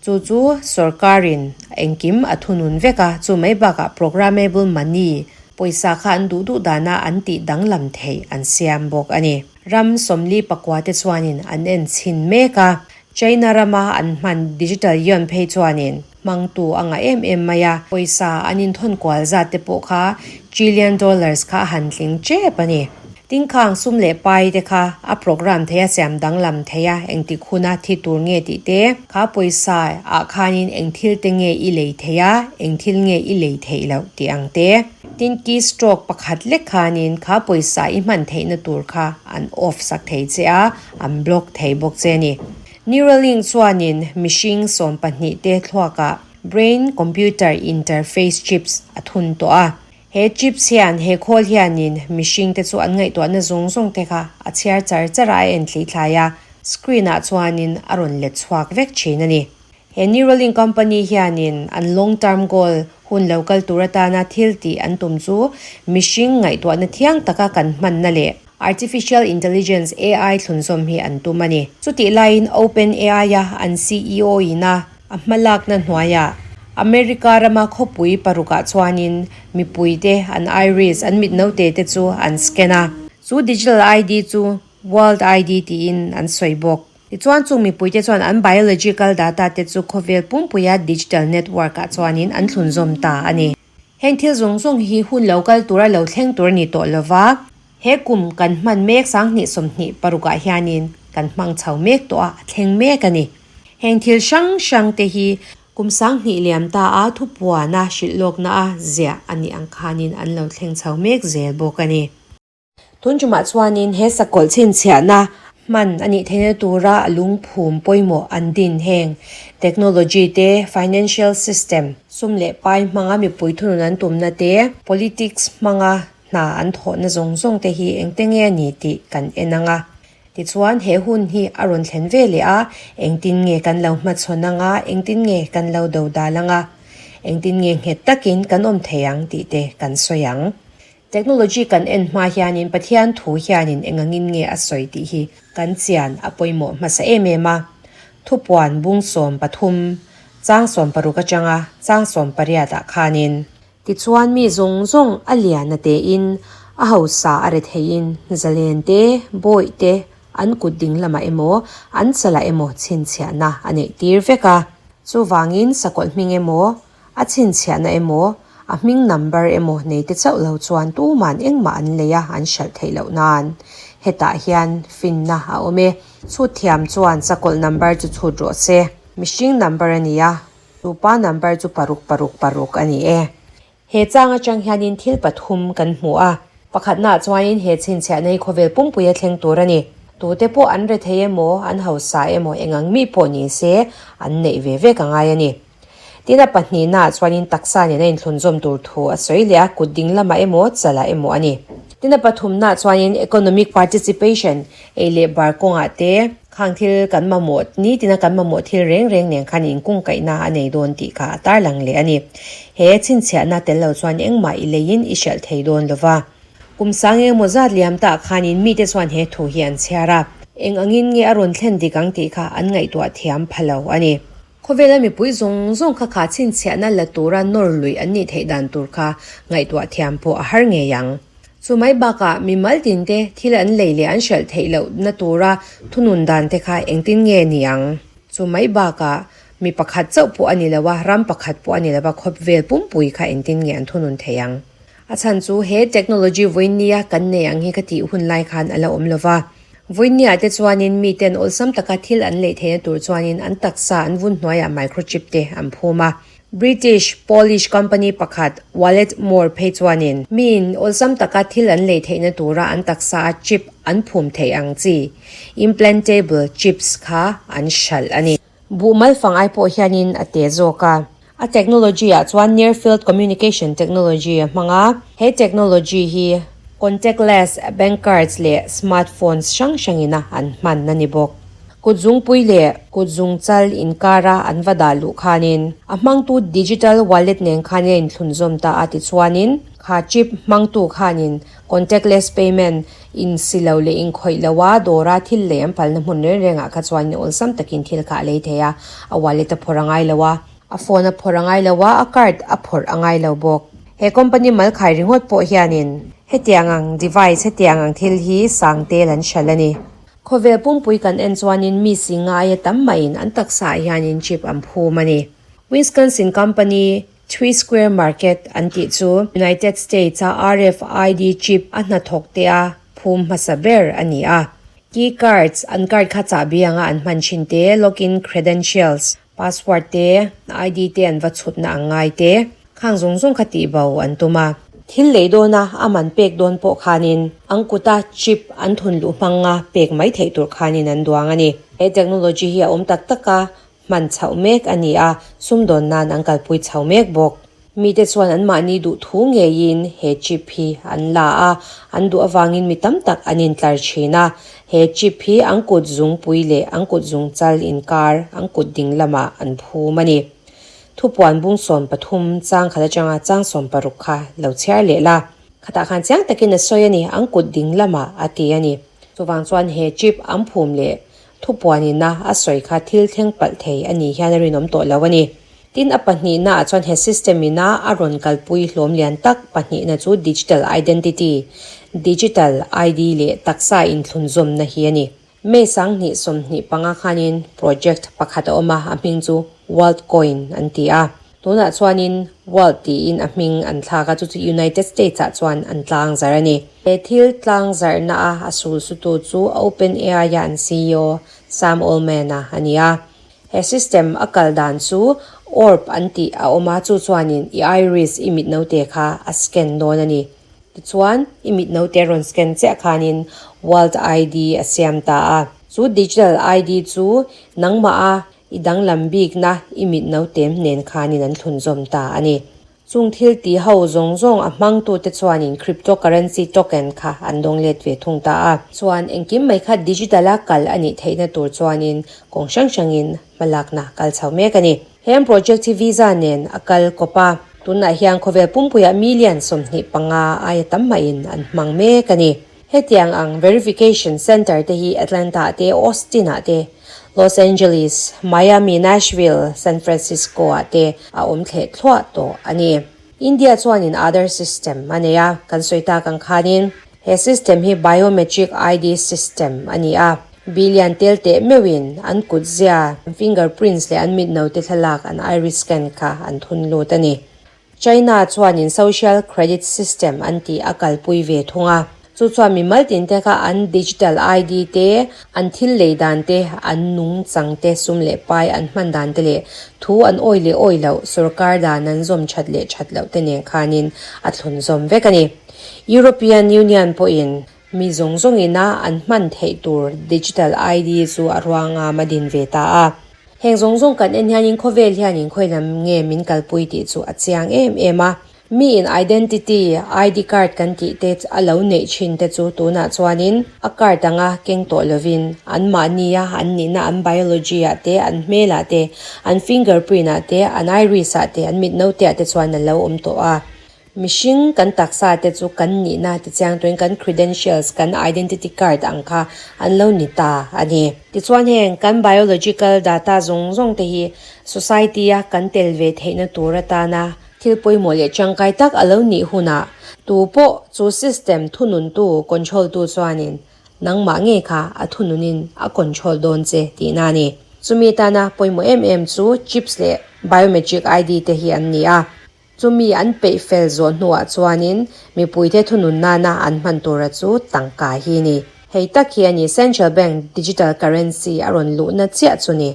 Chu chu sorkarin engkim a thunun vek a, chu mai bakah programmable money, pawisa kha an duh duh dana an tih danglam theih an siam bawk a ni. Ram 40 pakua te chuanin an en chhin mek a, China rama an hman digital yuan phei chuanin hmangtu a ngah em em mai a, pawisa an inthawn kual zat te pawh kha trillion dollars kha a han tling tep a ni. Tingkhang sum leh pai te kha a program thei a siam danglam thei a, engtik huna thi tur nge tih te, kha pawisa ah khanin eng thil te nge i lei thei a, eng thil nge i lei theih loh tih ang te. Tin keystroke pakhat lek khanin kha pawisa i hman theihna tur kha an off sak thei che a, an block thei bawk che a ni. Neuralink chuanin mihring 12 te thluakah brain computer interface chips a thun tawh a. He chips hian he khawl hianin mihring te chu an ngaihtuahna zawng zawng te kha a chhiar char char a, a en thli thlai a, screen ah chuanin a rawn let chhuak vek thin a ni. He Neuralink company hianin an long term goal hun lo kal tur atana thil tih an tum chu mihring ngaihtuahna thiang taka kan hmanna leh Artificial Intelligence, AI, thlunzawm hi an tum a ni. Chutih laiin OpenAI a an CEO ina a hmalakna hnuaiah America rama khawpui parukah chuanin mipuite an iris, an mit note te chu an scan a. Chu digital ID chu World ID tiin an sawi bawk. Tichuan chung mipuite chuan an biological data te chu khawvel pumpuia digital network ah chuanin an thlunzawm ta a ni. Heng thil zawng zawng hi hun lo kal tura lo thleng tur a ni tawh lova, he kum kan hman mek 2026 ah hianin kan hmang chho mek tawh a, a thleng mek a ni. Heng thil hrang hrang te hi kum 2000 liam ta a thupuana hrilh lawkna a ziah a nih ang khanin an lo thleng chho mek zel bawk a ni. Tunchumah chuanin he sakawlh chhinchhiahna hman a nih theihna tura a lungphum pawimawh an din heng technology te, financial system, sum leh pai hmanga mipui thunun an tumna te, politics hmanga hna an thawhna zawng zawng te hi engte nge a ni tih kan en ang a. Tichuan he hun hi a rawn thlen ve leh a, engtin nge kan lo hmachhawn ang a, engtin nge kan lo dodal ang a, engtin nge nghet takin kan awm thei ang tih te kan sawi ang. Technology kan en hma hianin Pathian thu hianin engangin nge a sawi tih hi kan chian a pawimawh hmasa em em a. Thupuan bung 13, chang 16 atanga chang 18 ah khanin. Tichuan mi zawng zawng a lian a tein, a hausa a re theiin, zalen te, bawih te, an kut ding lamah emaw, an chalah emaw chhinchhiahna a neih tir vek a. Chuvangin sakawlh hming emaw, A chhinchhiahna emaw, a hming number emaw nei te chauh lo chuan tuman engmah an lei a, an hralh theih loh nan. Hetah hian finna a awm e. Chhut thiam chuan sakawlh number chu chhut rawh se. Mihring number a ni a, tupa number chu paruk paruk paruk a ni e. He chang atang hianin thil pathum kan hmu a. Pakhatnaah chuanin he chhinchhiahna hi khawvel pumpui a thleng tur a ni. Tute pawh an rethei emaw, an hausa emaw, engang mi pawh ni se, an neih ve vek a ngai a ni. Tin a pahnihnaah chuanin taksa nen a inthlunzawm tur thu a sawi leh a, kut ding lamah emaw, chalah emaw a ni. Tin a pathumnaah chuanin economic participation, ei leh bar kawngah te, khang thil kan mamawh, nitina kan mamawh thil reng reng nen khan inkungkaihna a nei dawn tih kha a tarlang leh a ni. He chhinchhiahna tel lo chuan engmah i leiin i hralh thei dawn lova. Kum sang engemaw zat liam tah khanin mite chuan he thu hi an chhiar a, eng angin nge a rawn thlen dik ang tih kha an ngaihtuah thiam pha lo a ni. Khawvela mipui zawng zawng kha kha chhinchhiahna la tura nawr luih an nih theih dan tur kha ngaihtuah thiam pawh a har ngei ang. Chu mai bakah mimal tinte thil an lei leh an hralh theih lohna tura thunun dan te kha engtin nge ni ang? Chu mai bakah mi pakhat chauh pawh a ni lo a, ram pakhat pawh a ni lo a, khawpvel pumpui kha engtin nge an thunun theih ang? A chhan chu he technology vawinia kan nei ang hi ka tih hun lai khan a la awm lo va. Vawinia te chuanin miten awlsam taka thil an leih theihna tur chuanin an taksa an vun hnuaiah microchip te an phum a. British Polish company pakhat Walletmor phei chuanin miin awlsam taka thil an leih theihna tura an taksa a chip an phum theih ang chi implantable chips kha an hralh a ni. Buh malfang ai pawh hianin a te zawk a. A technology ah chuan Near Field Communication technology a hmang a. He technology hi contactless bank cards leh smartphones hrang hrangin a an hman a ni bawk. Kut zungpui leh kut zungchal inkara an va dah luh khanin a hmangtu digital wallet nen khan a inthlunzawm ta a tichuanin. Kha chip hmangtu khanin contactless payment in si lo leh inkhawih lo a, dawra thil lei an phalna hmun reng rengah kha chuan awlsam takin thil kha a lei thei a, a wallet a phawrh a ngai lo a, a phone a phawrh a ngai lo a, a card a phawrh a ngai lo bawk. He company mal khai ringawt pawh hianin hetiang ang device, hetiang ang thil hi sang tel an hralh a ni. Khawvel pumpui kan en chuanin mi si ngaia tam mahin an taksaah hianin chip an phum a ni. Wisconsin company Three Square Market an tih chu United States-a RFID chip a hnathawk te a phum hmasa ber a ni a. Key cards, an card kha chahbi anga an hman thin te, login credentials, password te, ID te an va chhutna ang ngai te, khang zawng zawng kha tihbo an tum a. Thil lei dawna a man pek dawn pawh khanin an kuta chip an thun luh hmanga pek mai theih tur khanin an duang a ni. He technology hi a awm tak tak a, Hman chhoh mek a ni a, sumdawn nan an kalpui chho mek bawk. Mite chuan anmahni duh thu ngeiin he chip hi an la a, an duh avangin mi tam tak an intlar thin a. He chip hi an kut zungpui leh an kut zungchal inkar an kut ding lamah an phum a ni. Thupuan bung 13 chang khat atanga chang 16 kha lo chhiar leh la. Khatah khan chiang takin a sawi a ni, an kut ding lamah a ti a ni. Chuvang chuan he chip an phum leh Thupuanina a sawi kha thil thleng palh thei a nih hian a rinawm tawh lo a ni. Tin, a pahnihnaah chuan he system ina a rawn kalpui hlawm lian tak pahnihna chu Digital Identity, Digital ID, leh taksa inthlunzawmna hi a ni. May 2025 khanin project pakhat a awm a, a hming chu Worldcoin an ti a. Tunah chuanin World tiin a hming an thlak a, chu chu United States ah chuan an tlang zarh a ni. He thil tlang zarhna a a sul sutu chu OpenAI a an CEO Sam Altman-a a ni a. He system a kal dan chu Orb an tih a awm a, chu chuanin i iris i mit note kha a scan dawn a ni. Tichuan, i mit note rawn scan chiah khanin World ID a siam ta a. Chu digital ID chu nangmah a I danglam bikna i mit naute nen khanin an thlunzawm ta a ni. Chung thil ti ho zawng zawng a hmangtute chuanin cryptocurrency token kha an dawng let ve thung ta a. Chuan engkim mai kha digital a kal a nih theihna tur chuanin kawng hrang hrangin hmalakna kal chho mek a ni. He project hi Visa nen a kal kawp a, tunah hian khawvel pumpuiah million 25 aia tam mahin an hmang mek a ni. Hetiang ang verification center te hi Atlanta te, Austin ah te, Los Angeles, Miami, Nashville, San Francisco ah te a awm thleh thluah tawh a ni. India chuanin Aadhaar system a nei a, kan sawi tak ang khanin he system hi biometric ID system a ni a, billion tel teh meuhin an kutzia, fingerprints leh an mitnote thlalak an iris scan kha an thun lut a ni. China chuanin social credit system an tih a kalpui ve thung a, chu chuan mimal tinte kha an digital ID te, an thil lei dan te, an nungchang te, sum leh pai an hman dan te leh thu an awi leh awi loh, sorkar dan an zawm that leh that loh te nen khanin a thlun zawm vek a ni. European Union pawhin mi zawng zawngina an hman theih tur digital ID chu a ruangam a din ve ta a. Heng zawng zawng kan en hianin khawvel hianin khawi lam nge min kalpui tih chu a chiang em em a. Mi in identity, ID card kan tih te a lo neih thin te chu tunah chuanin a card anga keng tawh lovin anmahni a an nihna an biology ah te, an hmel ah te, an fingerprint ah te, an iris ah te, an mit note ah te chuan a lo awm tawh a. Mihring kan taksa te chu kan nihna tichiang tuin kan credentials, kan identity card ang kha an lo ni ta a ni. Tichuan heng kan biological data zawng zawng te hi society a kan tel ve theihna tur atana thil pawimawh leh tangkai tak a lo nih hunah tu pawh chu system thununtu, control tu chuanin nangmah ngei kha a thununin a control dawn che tihna a ni. Chumi atana pawimawh em em chu chips leh biometric ID te hi an ni a. Chumi an peih fel zawh hnuah chuanin mipuite thunun nana an hman tura chu tangka hi ni. Hei tak hi a ni Central Bank Digital Currency a rawn luhna chiah chu ni.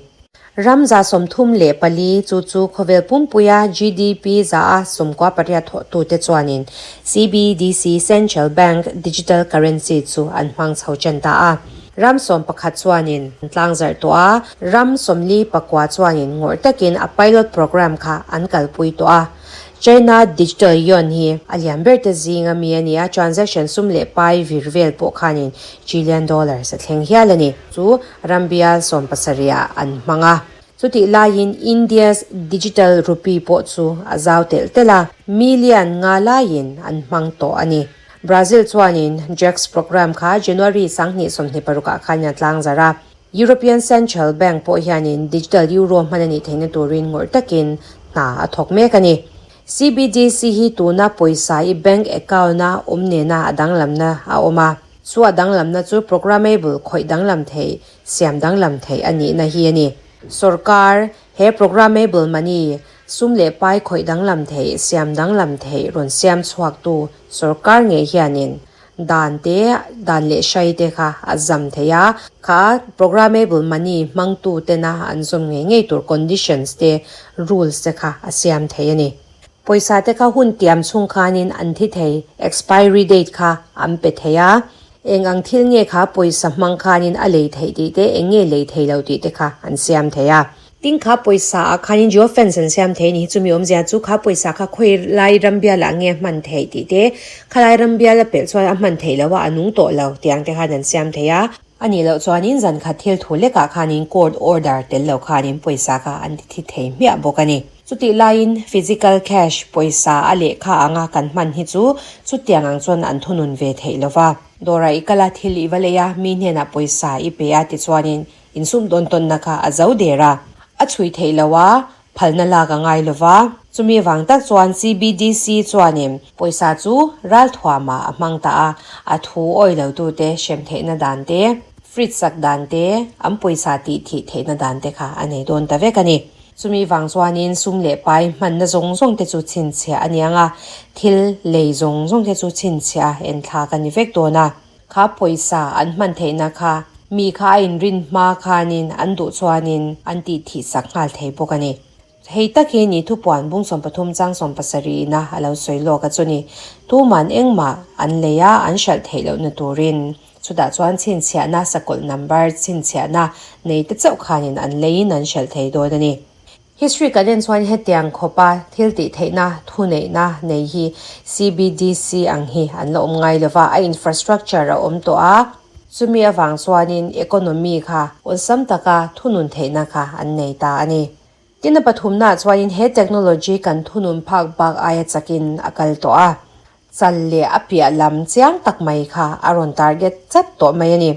Ram 34 chu chu khawvel pumpuia GDP 98% thawhtute chuanin CBDC Central Bank Digital Currency chu an hmang chho chen ta a. Ram 11 chuanin an tlangzarh tawh a, ram 49 chuanin ngawrh takin a pilot program kha an kalpui tawh a. China Digital Yuan hi a lian ber te zinga mi a ni a, transaction sum leh pai vir vel pawh khanin trillion dollars a thleng hial a ni. Chu ram bial 70 ah an hmang a. Chutih laiin India's digital rupee pawh chu a zau telh telh a, million nga laiin an hmang tawh a ni. Brazil chuanin Jax programme kha January 2026 ah khan a tlangzarh a. European Central Bank pawh hianin digital euro hman a nih theihna turin ngawrh takin hna a thawk mek a ni. CBDC hi tuna pawisa i bank account-a awm nena a danglamna a awm a. Chu a danglamna chu programmable khawih danglam theih, siam danglam theih a nihna hi a ni. Sorkar, he programmable money, sum leh pai khawih danglam theih, siam danglam theih rawn siam chhuaktu sorkar ngei hianin dan te, dan leh hrai te kha a zam thei a, kha programmable money hmangtu tena an zawm ngei ngei tur conditions te, rules te kha a siam thei a ni. Pawisa te kha hun tiam chhung khanin an thi thei, expiry date kha an pe thei a, eng ang thil nge kha pawisa hmang khanin a lei theih tih te, eng nge lei thei lo tih te kha an siam thei a. Tin kha pawisa ah khanin geofence an siam thei a ni hi, chumi awmzia chu kha pawisa kha khawi lai ram bial ah nge a hman theih tih te, khalai ram bial a pelh chuan a hman theih loh a, a nung tawh lo tih ang te khan an siam thei a. A nih loh chuanin zan khat thil thu lekah khanin court order tel lo khanin pawisa kha an ti thi thei hmiah bawk a ni. Chutih laiin physical cash pawisa a lehkha anga kan hman hi chu chutiang ang chuan an thunun ve theih lo va. Dawrah i kal a, thil i va lei a, mi hnenah pawisa i pe a tichuanin Insum dawn tawnna kha a zo der a, a chhui theih lo a, phalna lak a ngai lo va. Chumi vang tak chuan CBDC chuanin pawisa chu ralthuamah a hmang ta a, a thu awi lotute hrem theihna dan te, fridge sak dan te, an pawisa tih thih theihna dan te kha a nei dawn ta vek a ni. Chumi vang chuanin sum leh pai hmanna zawng zawng te chu chhinchhiah a niang a, thil lei zawng zawng te chu chhinchhiah a enthlak a ni vek dawn a. Kha pawisa an hman theihna kha mi kha a inrin hma khanin an duh chuanin an tih thih sak nghal thei bawk a ni. Hei tak hi ni thupuan bung 13 chang 17 ina a lo sawi lawk a chu ni. Tuman engmah an lei a, an hralh theih lohna turin chutah chuan chhinchhiahna sakawlh number chhinchhiahna nei te chauh khanin an leiin an hralh thei dawn a ni. History kan en chuan hetiang khawpa thil tih theihna, thuneihna nei hi CBDC ang hi an la awm ngai lova, a infrastructure a awm tawh a, chumi avang chuanin economy kha awlsam taka thunun theihna kha an nei ta a ni. Tin a pathumnaah chuanin he technology kan thunun phak bak aia chakin a kal tawh a. Chal leh a piah lam chiang tak mai kha a rawn target chat tawh mai a ni.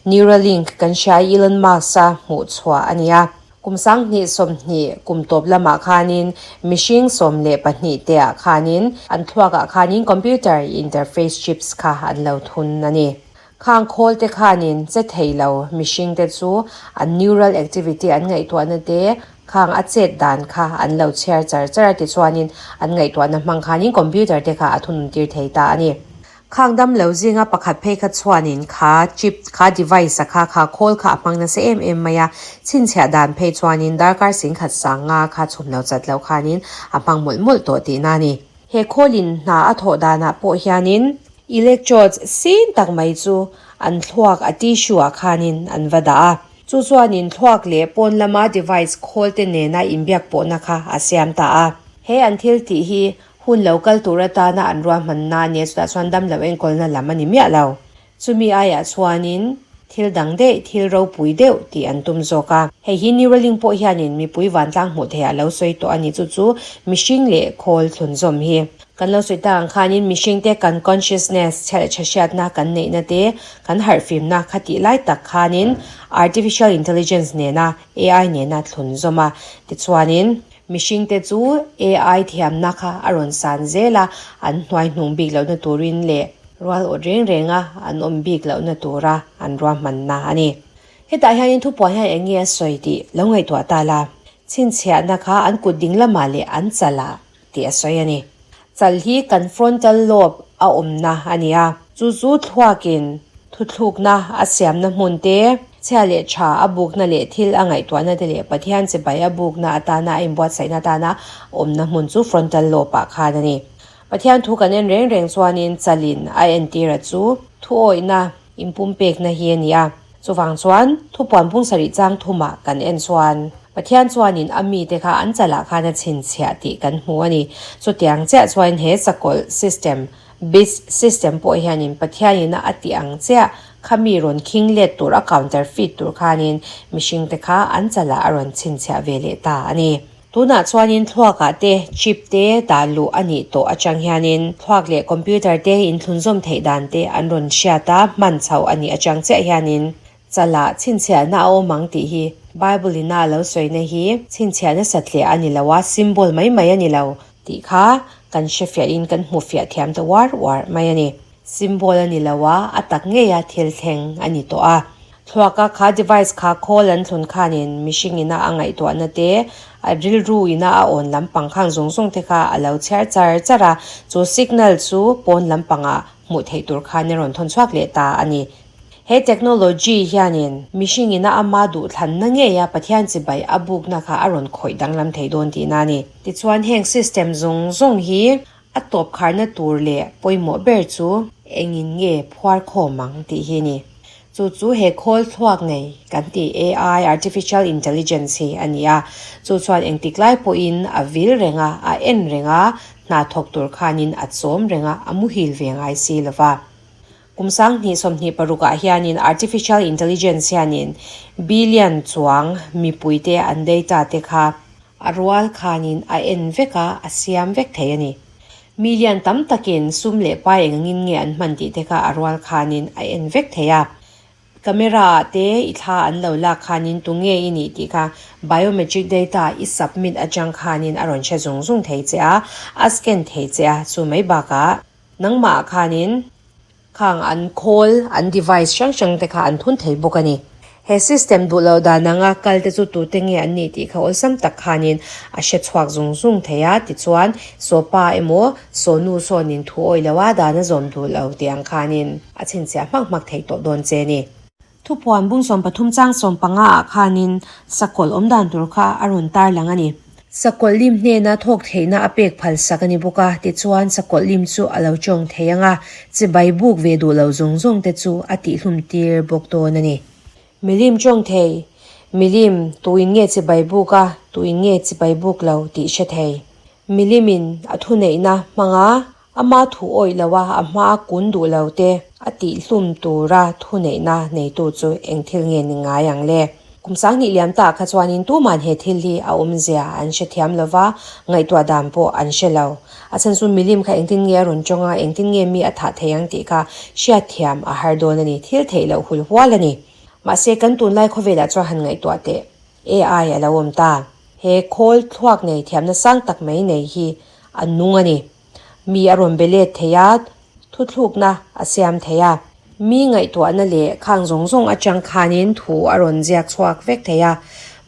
Neuralink kan hria Elon Musk-a hmuh chhuah a ni a. Kum 2020 kum tawp lamah khanin mihring 12 te ah khanin an thluakah khanin computer interface chips kha an lo thun a ni. Khang khawl te khanin che thei lo mihring te chu an neural activity an ngaihtuahna te khang a chet dan kha an lo chhiar char char a tichuanin an ngaihtuahna hmang khanin computer te kha a thunun tir thei ta a ni. Khang dam lo zinga pakhat phei kha chuanin kha chip kha device a kha kha khawl kha a hmang nasa em em mai a, chhinchhiah dan phei chuanin darkar singkhat sanga kha chhum lo chat lo khanin a hmang mawlh mawlh tawh tihna a ni. He khawlin hna a thawh danah pawh hianin Electrodes sin tak mai chu an thluak a tissue ah khanin an va dah a. Chu chuanin thluak leh pawn lama device khawl te nena inbiak pawhna kha a siam ta a. He an thil tih hi hun lo kal tur atana an ruahmanna a nia chutah chuan damlo enkawlna lam a ni miah lo. Chumi aiah chuanin thil dang daih, thil ropui deuh tih an tum zawk a. Hei hi Neuralink pawh hianin mipui vantlang hmuh theihah lo sawi tawh a ni chu chu mihring leh khawl thlunzawm hi. Kan lo sawi tak ang khanin mihringte kan consciousness, chhia leh tha hriatna kan neihna te, kan harhfimna kha tih lai tak khanin artificial intelligence nena AI nena thlunzawm a. Tichuanin mihringte chu AI thiamna kha a rawn san zel a, an hnuai hnung bik lohna turin leh rual awt reng renga an awm bik lohna tura an ruahmanna a ni. Hetah hianin thupuan hian eng nge a sawi tih lo ngaihtuah ta la, chhinchhiahna kha an kut ding lamah leh an chalah tih a sawi a ni. Chal hi kan frontal lobe a awmna a ni a, chu chu thluakin thuthlukna a siamna hmun te, chhia leh tha a bukna leh thil a ngaihtuahna te leh Pathian chibai a bukna atana a inbuatsaihna atana awmna hmun chu frontal lobe ah khan a ni. Pathian thu kan en reng reng chuanin chalin a entira chu thuawihna inpumpekna hi a ni a. Chuvang chuan thupuan bung sarih chang thumah kan en chuan Pathian chuanin a mite kha an chalah khan a chhinchhiah tih kan hmu a ni. Chutiang chiah chuan he sakawlh system. BIS system pawh hianin Pathianina a tih ang chiah kha mi rawn khing let tur a counterfeit tur khanin mihring te kha an chalah a rawn chhinchhiah ve leh ta a ni. Tunah chuanin thluakah te chip te dah luh a nih tawh atang hianin thluak leh computer te inthlunzawm theih dan te an rawn hriat a, hman chhoh a nih atang chiah hianin chalah chhinchhiahna a awm ang tih hi Bible ina a lo sawina hi chhinchhiahna satliah a ni lo a, symbol mai mai a ni lo tih kha kan hrefiahin kan hmufiah thiam ta uar uar mai a ni. Symbol a ni lo a, a tak ngeia thil thleng a ni tawh a. Thluaka kha device kha khawl an thlun khanin mihring ina a ngaihtuahna te, a rilru ina a awn lampang khang zawng zawng te kha a lo chhiar char char a, chu signal chu pawn lampangah hmuh theih tur khan a rawn thawn chhuak leh ta a ni. He technology hianin mihring ina ama duhthlanna ngeia Pathian chibai a bukna kha a rawn khawih danglam thei dawn tihna a ni. Tichuan heng system zawng zawng hi A tawp kharna tur leh pawimawh ber chu engin nge phuar khawm ang tih hi a ni. Chu chu he khawl thluak nei kan tih AI, Artificial Intelligence, hi a ni a. Chu chuan engtik lai pawhin a vil reng a, a en reng a, hna thawk tur khanin a chawm reng a, a muhil ve ngai si lo va. Kum 2026 ah hianin Artificial Intelligence hianin billion chuang mipuite an data te kha A rual khanin a en vek a, a siam vek thei a ni. Mi lian tam takin sum leh pai engangin nge an hman tih te kha a rual khanin a en vek thei a. Camera ah te i thla an lo lak khanin tunge i nih tih kha biometric data i submit atang khanin a rawn hre zung zung thei che a, a scan thei che a, chu mai bakah nangmah khanin Khang an khawl, an device hrang hrang te kha an thun thei bawk a ni. He system duh loh dan anga kal te chu tute nge an nih tih kha awlsam tak khanin a hre chhuak zung zung thei a, tichuan saw pa emaw saw nu sawnin thu awih lo a dan a zawm duh lo tih ang khanin a chhinchhiah hmak hmak thei tawh dawn che a ni. Thupuan bung 13 chang 15 ah khanin sakawlh awm dan tur kha a rawn tarlang a ni. Sakawlh lim hnena thawk theihna a pek phal sak a ni bawk a, tichuan sakawlh lim chu a lo tawng thei ang a, chibai buk ve duh lo zawng zawng te chu a tihhlum tir bawk dawn a ni. Milim tawng thei, Milim, tuin nge chibai buk a, tuin nge chibai buk lo tih hre thei. Milimin a thuneihna hmanga Ama thu awih lo a, a hma kun duh lo te a tihhlum tura thuneihna neitu chu eng thil nge ni ngai ang le? Kum 2000 liam tah kha chuanin tuman he thil hi a awmzia an hrethiam lo va, ngaihtuah dan pawh an hre lo. A chhan chu milim kha engtin nge a rawn tawng a, engtin nge mi a thah thei ang tih kha hriatthiam a har dawn a ni, thil theih loh hul hual a ni. Mahse kan tunlai khawvelah chuan han ngaihtuah teh. AI a lo awm ta. He khawl thluak nei thiamna sang tak mai nei hi a nung a ni. Mi a rawn be let thei a, thuthlukna a siam thei a. Mi ngaihtuahna leh khang zawng zawng atang khanin thu a rawn ziak chhuak vek thei a,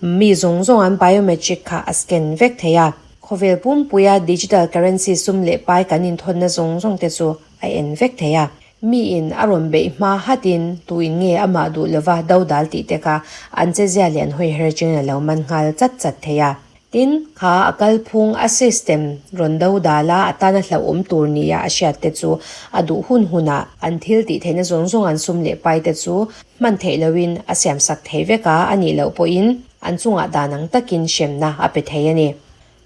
mi zawng zawng an biometric kha a scan vek thei a. Khawvel pumpuia digital currency sum leh pai kan inthawnna zawng zawng te chu a en vek thei a. Miin a rawn beih hma hatin tuin nge amah duh lova dodal tih te kha an chezia leh an hawiher atangin a lo man nghal chat chat thei a. Tin, kha a kalphung, a system, rawn do dal a, a tana hlauhawm tur nia a hriat te chu a duh hun hunah an thil tih theihna zawng zawng an sum leh pai te chu hman theih lohin a siamsak thei vek a, a nih loh pawhin an chungah dan ang takin hremna a pe thei a ni.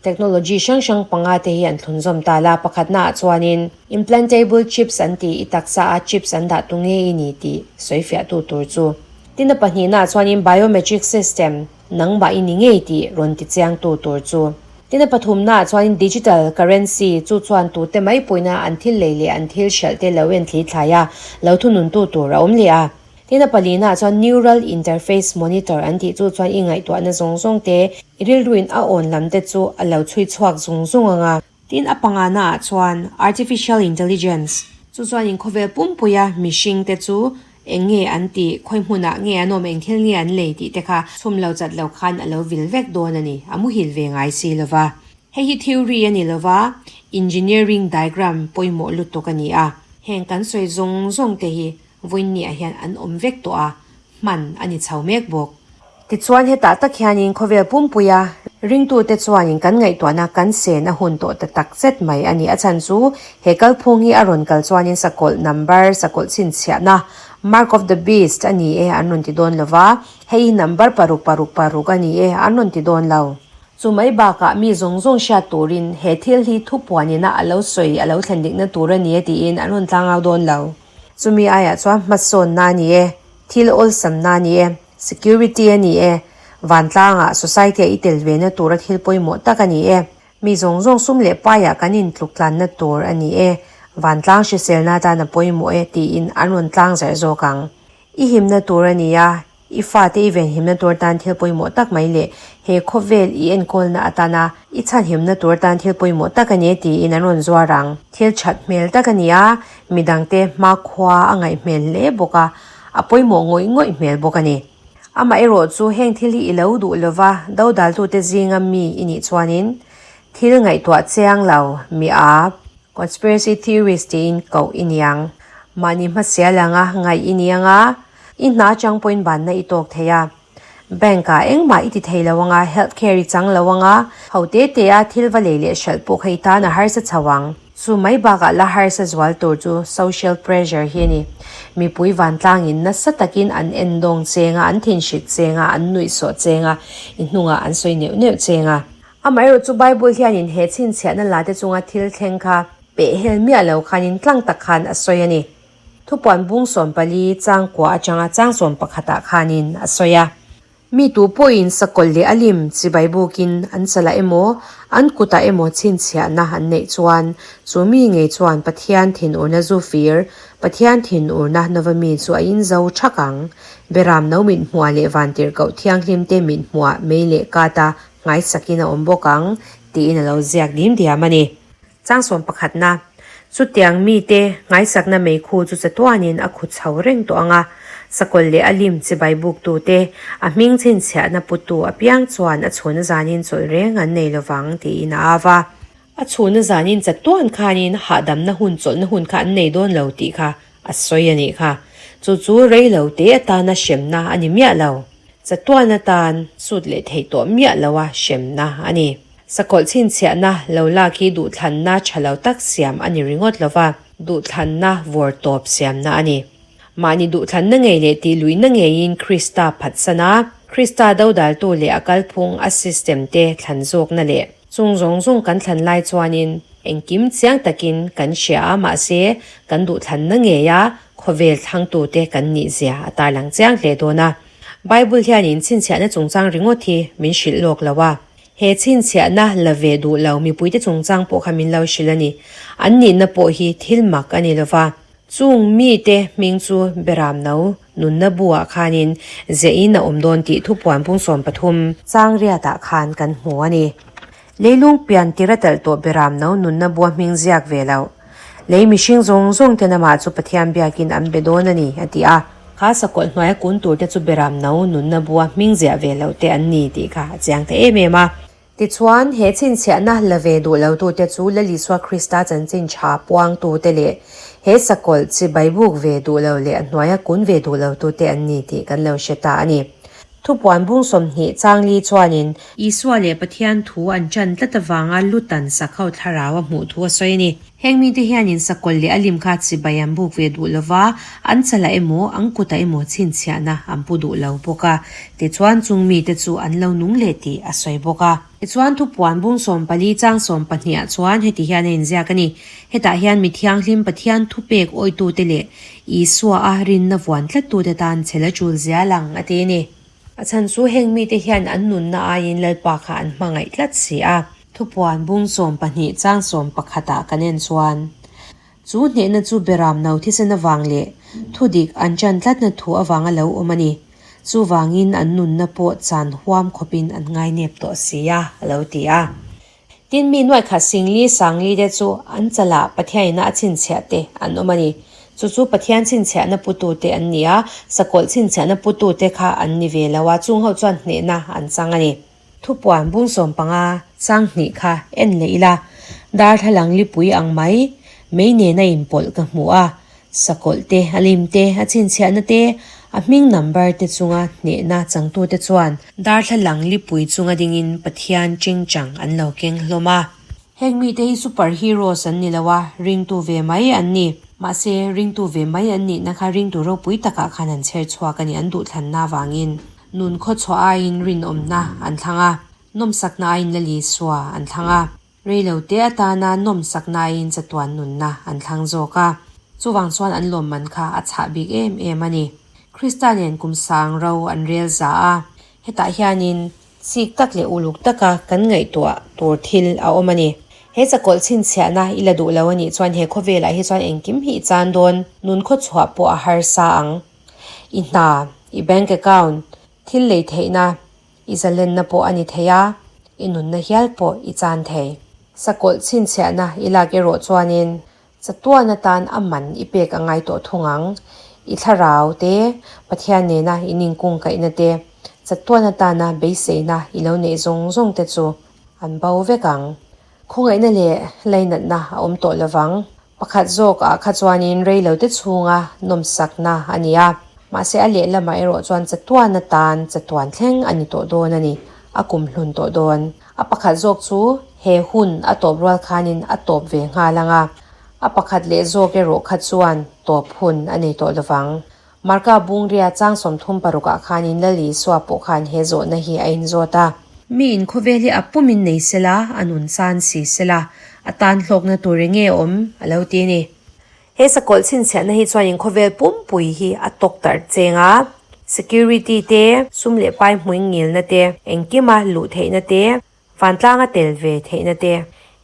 Technology hrang hrang panga te hi an thlunzawm ta la, pakhatna ah chuanin implantable chips an ti i taksa a chips an dah tu nge i ni tih sawifiahtu tur chu. Tin a pahnihna ah chuanin biometric system, Nangmah i ni ngei tih rawn ti chiangtu tur chu. Tin a pathumna ah chuanin digital currency chu chuan tute mai pawina an thil lei leh an thil hralh te lo en thli thlai a, lo thununtu tur a awm leh a. Tin a palina ah chuan neural interface monitor an tih chu chuan i ngaihtuahna zawng zawng te, i rilruin a awn lam te chu a lo chhui chhuak zung zung ang a. Tin a pangana ah chuan Artificial Intelligence chu chuan in khawvel pumpuia mihring te chu eng nge an tih, khawi hmunah nge an awm, eng thil nge an lei tih te kha chhum lo chat lo khan a lo vil vek dawn a ni, a muhil ve ngai si lo va. Hei hi theory a ni lo va, engineering diagram pawimawh lutuk a ni a. Heng kan sawi zawng zawng te hi vawiinniah hian an awm vek tawh a, hman a ni chho mek bawk. Tichuan hetah tak hianin khawvel pumpuia ringtute chuanin kan ngaihtuahna kan sen a hun tawh ta tak zet mai a ni. A chhan chu he kalphung hi a rawn kal chuanin sakawlh number, sakawlh chhinchhiahna, mark of the beast, a ni e an rawn ti dawn lo va, hei hi number paruk paruk paruk a ni e an rawn ti dawn lo. Chu mai bakah mi zawng zawng hriat turin he thil hi thupuanina a lo sawi a lo thlen dikna tur a ni e tiin an rawn tlangau dawn lo. Chumi aiah chuan hmasawnna a ni e, thil awlsamna a ni e, security a ni e, vantlangah society a i tel ve na tura thil pawimawh tak a ni e, mi zawng zawng sum leh paiah kan intluk tlanna tur a ni e, vantlang hriselna atan a pawimawh e tiin an rawn tlang zarh zawk ang. I himna tur a ni a, I fate i venhimna tur atan thil pawimawh tak mai leh he khawvel i enkawlna atana i chhanhimna tur atan thil pawimawh tak a ni tiin an rawn zuar ang. Thil that hmel tak a ni a, midangte hmakhua a ngaih hmel hle bawk a, a pawimawh ngawih ngawih hmel bawk a ni. Amaherawh chu heng thil hi i lo duh lova dodaltute zinga mi i nih chuanin thil ngaihtuah chiang lo mi a Conspiracy theorist tiin koh i ni ang. Mahni hmasial anga ngaih i ni anga, i hna chang pawhin banna i tawk thei a. Bank ah engmah i ti thei lo anga, health care i chang lo anga, ho te te a thil va lei leh hralh pawh kha i tan a harsa chho ang. Chu mai bakah la harsa zual tur chu social pressure hi a ni. Mipui vantlangin nasa takin an endawng cheng a, an thinhrik cheng a, an nuihsawh cheng a, i hnungah an sawi neuh neuh cheng a. Amaherawh chu Bible hianin he chhinchhiahna la te chunga thil thleng kha pehhel miah lo khanin tlang tak khan a sawi a ni. Thupuan bung 14 changkua atanga chang 11 ah khanin a sawi a. Mi tu pawhin sakawlh leh a lim chibai bukin an chalah emaw, an kutah emaw chhinchhiahna an neih chuan chu mi ngei chuan Pathian thinurna zu fir, Pathian thinurna nova mi chu a inzo thak ang. Beram no mit hmuah leh vantirhkoh thianghlimte mit hmuah mei leh kata Ngaisakin a awm bawk ang, tiin a lo ziak dim diam a ni. Chang 11-na, Chutiang mite ngaisakna meikhu chu chatuanin a khu chho reng tawh ang a, sakawlh leh a lim chibai buktute, a hming chhinchhiahna putu apiang chuan a chhun zanin chawlh reng an nei lovang, tiin a au a. A chhun zanin chatuan khanin hahdamna hun chawlhna hun kha an nei dawn lo tih kha a sawi a nih kha. Chu chu rei lo te atana hremna a ni miah lo. Chatuan atan sut leh theih tawh miah lo a hremna a ni. Sakawlh chhinchhiahna lo lak hi duhthlanna tha lo tak siam a ni ringawt lo va, duhthlanna vawr tawp siamna a ni. Mahni duhthlanna ngei leh tihluihna ngeiin Krista phatsan a, Krista dodaltu leh a kalphung a system te thlan zawkna leh chung zawng zawng kan thlan lai chuanin engkim chiang takin kan hria a, mahse kan duhthlanna ngeia Khawvel thlangtute kan nih zia a tarlang chiang hle dawn a. Bible hianin chhinchhiahna chungchang ringawt hi min hrilh lawk lo a. He chhinchhiahna la ve duh lo mipuite chungchang pawh kha min lo hrilh a ni. An nihna pawh hi thil mak a ni lo va. Chung mite hming chu Beram no nunna bu-ah khanin ziahin a awm dawn tih thupuan pung 13 chang riatah khan kan hmu a ni. Leilung pian tir a talh tawh Beram no nunna bua hming ziak ve lo. Lei mihring zawng zawng ten amah chu Pathian biakin an be dawn a ni, a ti a. Kha sakawlh hnuaia kun tur te chu Beram no nunna bua hming ziah ve loh te an ni tih kha a chiang ta em em a. Tichuan, he chhinchhiahna la ve duh lo tute chu Lal Isua Krista chanchin tha puangtu te leh he sakawlh chibai buk ve duh lo leh a hnuaia kun ve duh lo tute an ni tih kan lo hre ta a ni. Thupuan bung 20 changli chuanin. Isua leh Pathian thu an ṭan tlat avanga Lutan sakho thlarau a hmuh thu a sawi a ni. Heng mite hianin sakawlh leh a lim kha chibai an buk ve duh lova, an chalah emaw, an kutah emaw chhinchhiahna an pu duh lo bawk a. Tichuan chung mite chu an lo nung leh tih a sawi bawk a. Tichuan thupuan bung 14 chang 12 ah chuan heti hian a inziak a ni, Hetah hian mi thianghlim Pathian thupek awitute leh Isua a rinna vuan tlattute tan chhel a tul zial ang, a ti a ni. A chhan chu heng mite hian an nunna aiin Lalpa kha an hmangaih tlat si a. Thupuan bung 12 chang 11 ah kan en chuan, Chu hnehna chu Beram no thisen avang leh thudik an chan tlatna thu avanga lo awm a ni. Chuvangin an nunna pawh chan huam khawpin an ngainep tawh si a, a lo ti a. Tin, mi nuaikhat singli sangli te chu an chalah Pathianina a chhinchhiah te an awm a ni. Chu chu Pathian chhinchhiahna putute an ni a, sakawlh chhinchhiahna putute kha an ni ve lo a, chung ho chuan hnehna an chang a ni. Thupuan bung 15 chang hnih kha en leh ila, darthlalang lipui ang mai, mei nena inpawlh ka hmu a, Sakawlh te, a lim te, a chhinchhiahna te, a hming number te chunga hnehna changtute chuan darthlalang lipui chunga dingin Pathian chingchang an lo keng hlawm a. Heng mite hi super heroes an ni lo a, ringtu ve mai an ni. Mahse, ringtu ve mai an nihna kha ringtu ropui takah khan an chher chhuak a ni, an duhthlanna avangin. Nun khawchhuah aiin rinawmna an thlang a. Nawmsakna aiin Lal Isua an thlang a. Reilote atana nawmsakna aiin chatuan nunna an thlang zawk a. Chuvang chuan an lawmman kha a chhah bik em em a ni. Krista nen kum sang ro an rel za a. Hetah hianin chik tak leh uluk taka kan ngaihtuah tur thil a awm a ni. He chakawlh chhinchhiahna i la duh lo a nih chuan he khawvelah hi chuan engkim hi i chan dawn, nun khawchhuah pawh a harsa ang. I hna, i bank account, thil lei theihna, i zalenna pawh a ni thei a, i nunna hial pawh i chan thei. Sakawlh chhinchhiahna i lak erawh chuanin Chatuan atan a man i pek a ngai tawh thung ang. I thlarau te, Pathian nena in inkungkaihna te, chatuan atana beiseina i lo neih zawng zawng te chu an bo vek ang. Khawngaihna leh lainatna a awm tawh lovang. Pakhat zawk ah kha chuanin rei lo te chhunga nawmsakna a ni a, mahse a lehlamah erawh chuan chatuan atan chatuan thleng a ni tawh dawn a ni, a kumhlun tawh dawn. A pakhat zawk chu he hun a tawp rual khanin a tawp ve nghal ang a, a pakhat leh zawk erawh kha chuan tawp hun a nei tawh lovang. Marka Bungria chang 36 ah khanin Lal Isua pawh khan he zawhna hi a inzawt a. Mi inkhawvel hi a pumin nei sela, a nun chan si sela, a tan hlawkna tur eng nge awm a lo ti a ni. He sakawlh chhinchhiahna hi chuanin khawvel pumpui hi a tawk tarh cheng a, security te, sum leh pai hmuing ngilna te, engkima luh theihna te, vantlanga tel ve theihna te,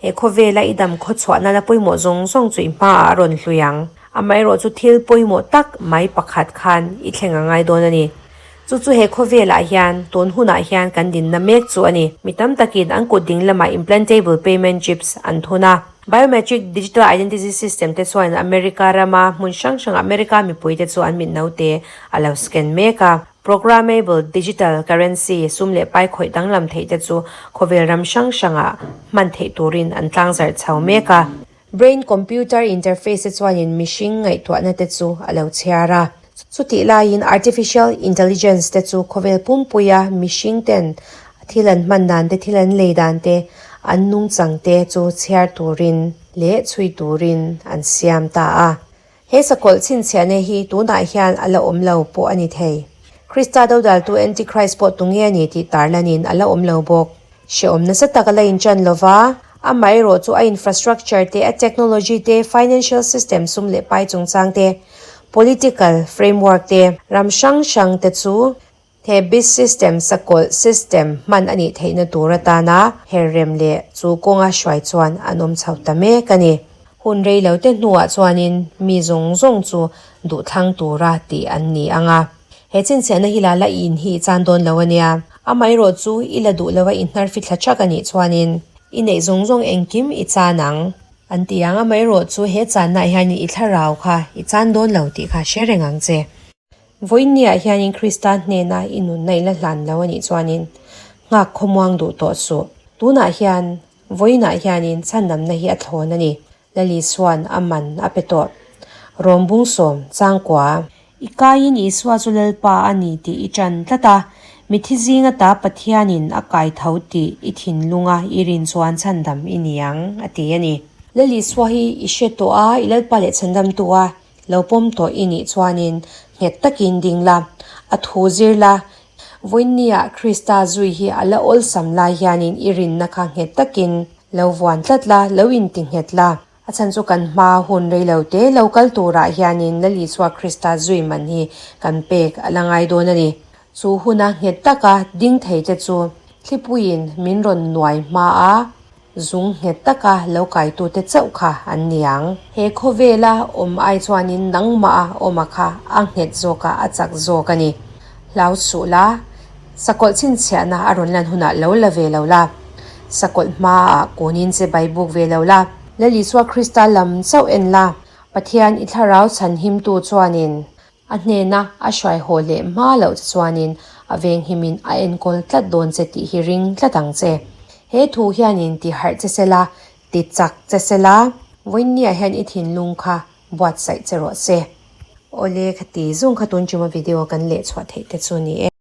he khawvela i dam khawchhuah nana pawimawh zawng zawng chu i hmaah a rawn hlui ang. Amaherawh chu thil pawimawh tak mai pakhat khan i thleng a ngai dawn a ni. Chu chu he khawvelah hian tun hunah hian kan dinna mek chu a ni. Mi tam takin an kut ding lamah implantable payment chips an thun a. Biometric digital identity system te chuan America rama hmun hrang hrangah America mipuite chu an mitnaute a lo scan mek a. Programmable digital currency sum leh pai khawih danglam theih te chu khawvel ram hrang hrangah hman theih turin an tlangzarh chho mek a. Brain computer interface te chuanin mihring ngaihtuahna te chu a lo chhiar a. Chutih laiin artificial intelligence te chu khawvel pumpuia mihring ten thil an hman dan te, thil an lei dan te, an nungchang te chu chhiar turin leh chhui turin an siam ta a. He sakawlh chhinchhiahna hi tunah hian a la awm lo pawh a ni thei. Krista dodaltu Antichrist pawh tunge a ni tih tarlanin a la awm lo bawk. Hrehawm nasa tak a la inṭan lo va, amaherawh chu a infrastructure te, a technology te, financial system sum leh pai chungchang te, political framework te, ram hrang hrang te chu He bid system sakawlh system hman a nih theihna tur atana her rem leh chu kawnga hruai chuan an awm chho ta mek a ni. Hun rei lo te hnuah chuanin mi zawng zawng chu duhthlang tura tih an ni ang a. He chinchhiahna hi la la i in hi i chan dawn lo a nia. Amaherawh chu i la duh lova i hnar fithla thak a nih chuanin i neih zawng zawng engkim i chan ang. An ti ang. Amaherawh chu he channaah hianin i thlarau kha i chan dawn lo tih kha hre reng ang che. Vawiinniah hianin Krista hnena i nunna i la hlan lo a nih chuanin nghak khawmuang duh tawh suh. Tunah hian vawiinah hianin chhandamna hi a thlawn a ni. Lali Isua'n a man a pe tawh. Rawm bung sawm, changkua. I kaiin Isua chu Lalpa a ni tih i ṭan tlat a, mithi zinga ta Pathianin a kai tho tih i thinlunga i rin chuan chhandam i ni ang, a ti a ni. Lal Isua hi i hre tawh a, i Lalpa leh chhandamtu a Lo pawm tawh i nih chuanin nghet takin ding la, a thu zir la. Vawiinniah Krista zui hi a la awlsam lai hianin i rinna kha nghet takin lo vuan tlat la, lo inti nghet la. A chhan chu kan hma hun rei lo te lo kal turah hianin Lal Isua Krista zui man hi kan pek a la ngai dawn a ni. Chu huna nghet taka ding thei te chu thlipuiin min rawn nuai hma a. Zung nghet taka lo kaitute chauh kha an ni ang. He khawvela awm ai chuanin nangmah a awma kha a nghet zawk a, a chak zawk a ni. Hlau suh la, sakawlh chhinchhiahna a rawn lan hunah lo la ve lo la, sakawlh hmaah kunin che bai buk ve lo la. Lal Isua Krista lam chauh en la, Pathian i thlarau chhanhimtu chuanin A hnena a hruai haw leh hma loh che chuanin a venghimin a enkawl tlat dawn che tih hi ring tlat ang che. He thu hianin ti harh che sela, ti chak che sela, vawiinniah hian i thinlung kha buatsaih che rawh se. Awle, khati zung kha tun chuma video kan leh chhuah theih te chu ni e.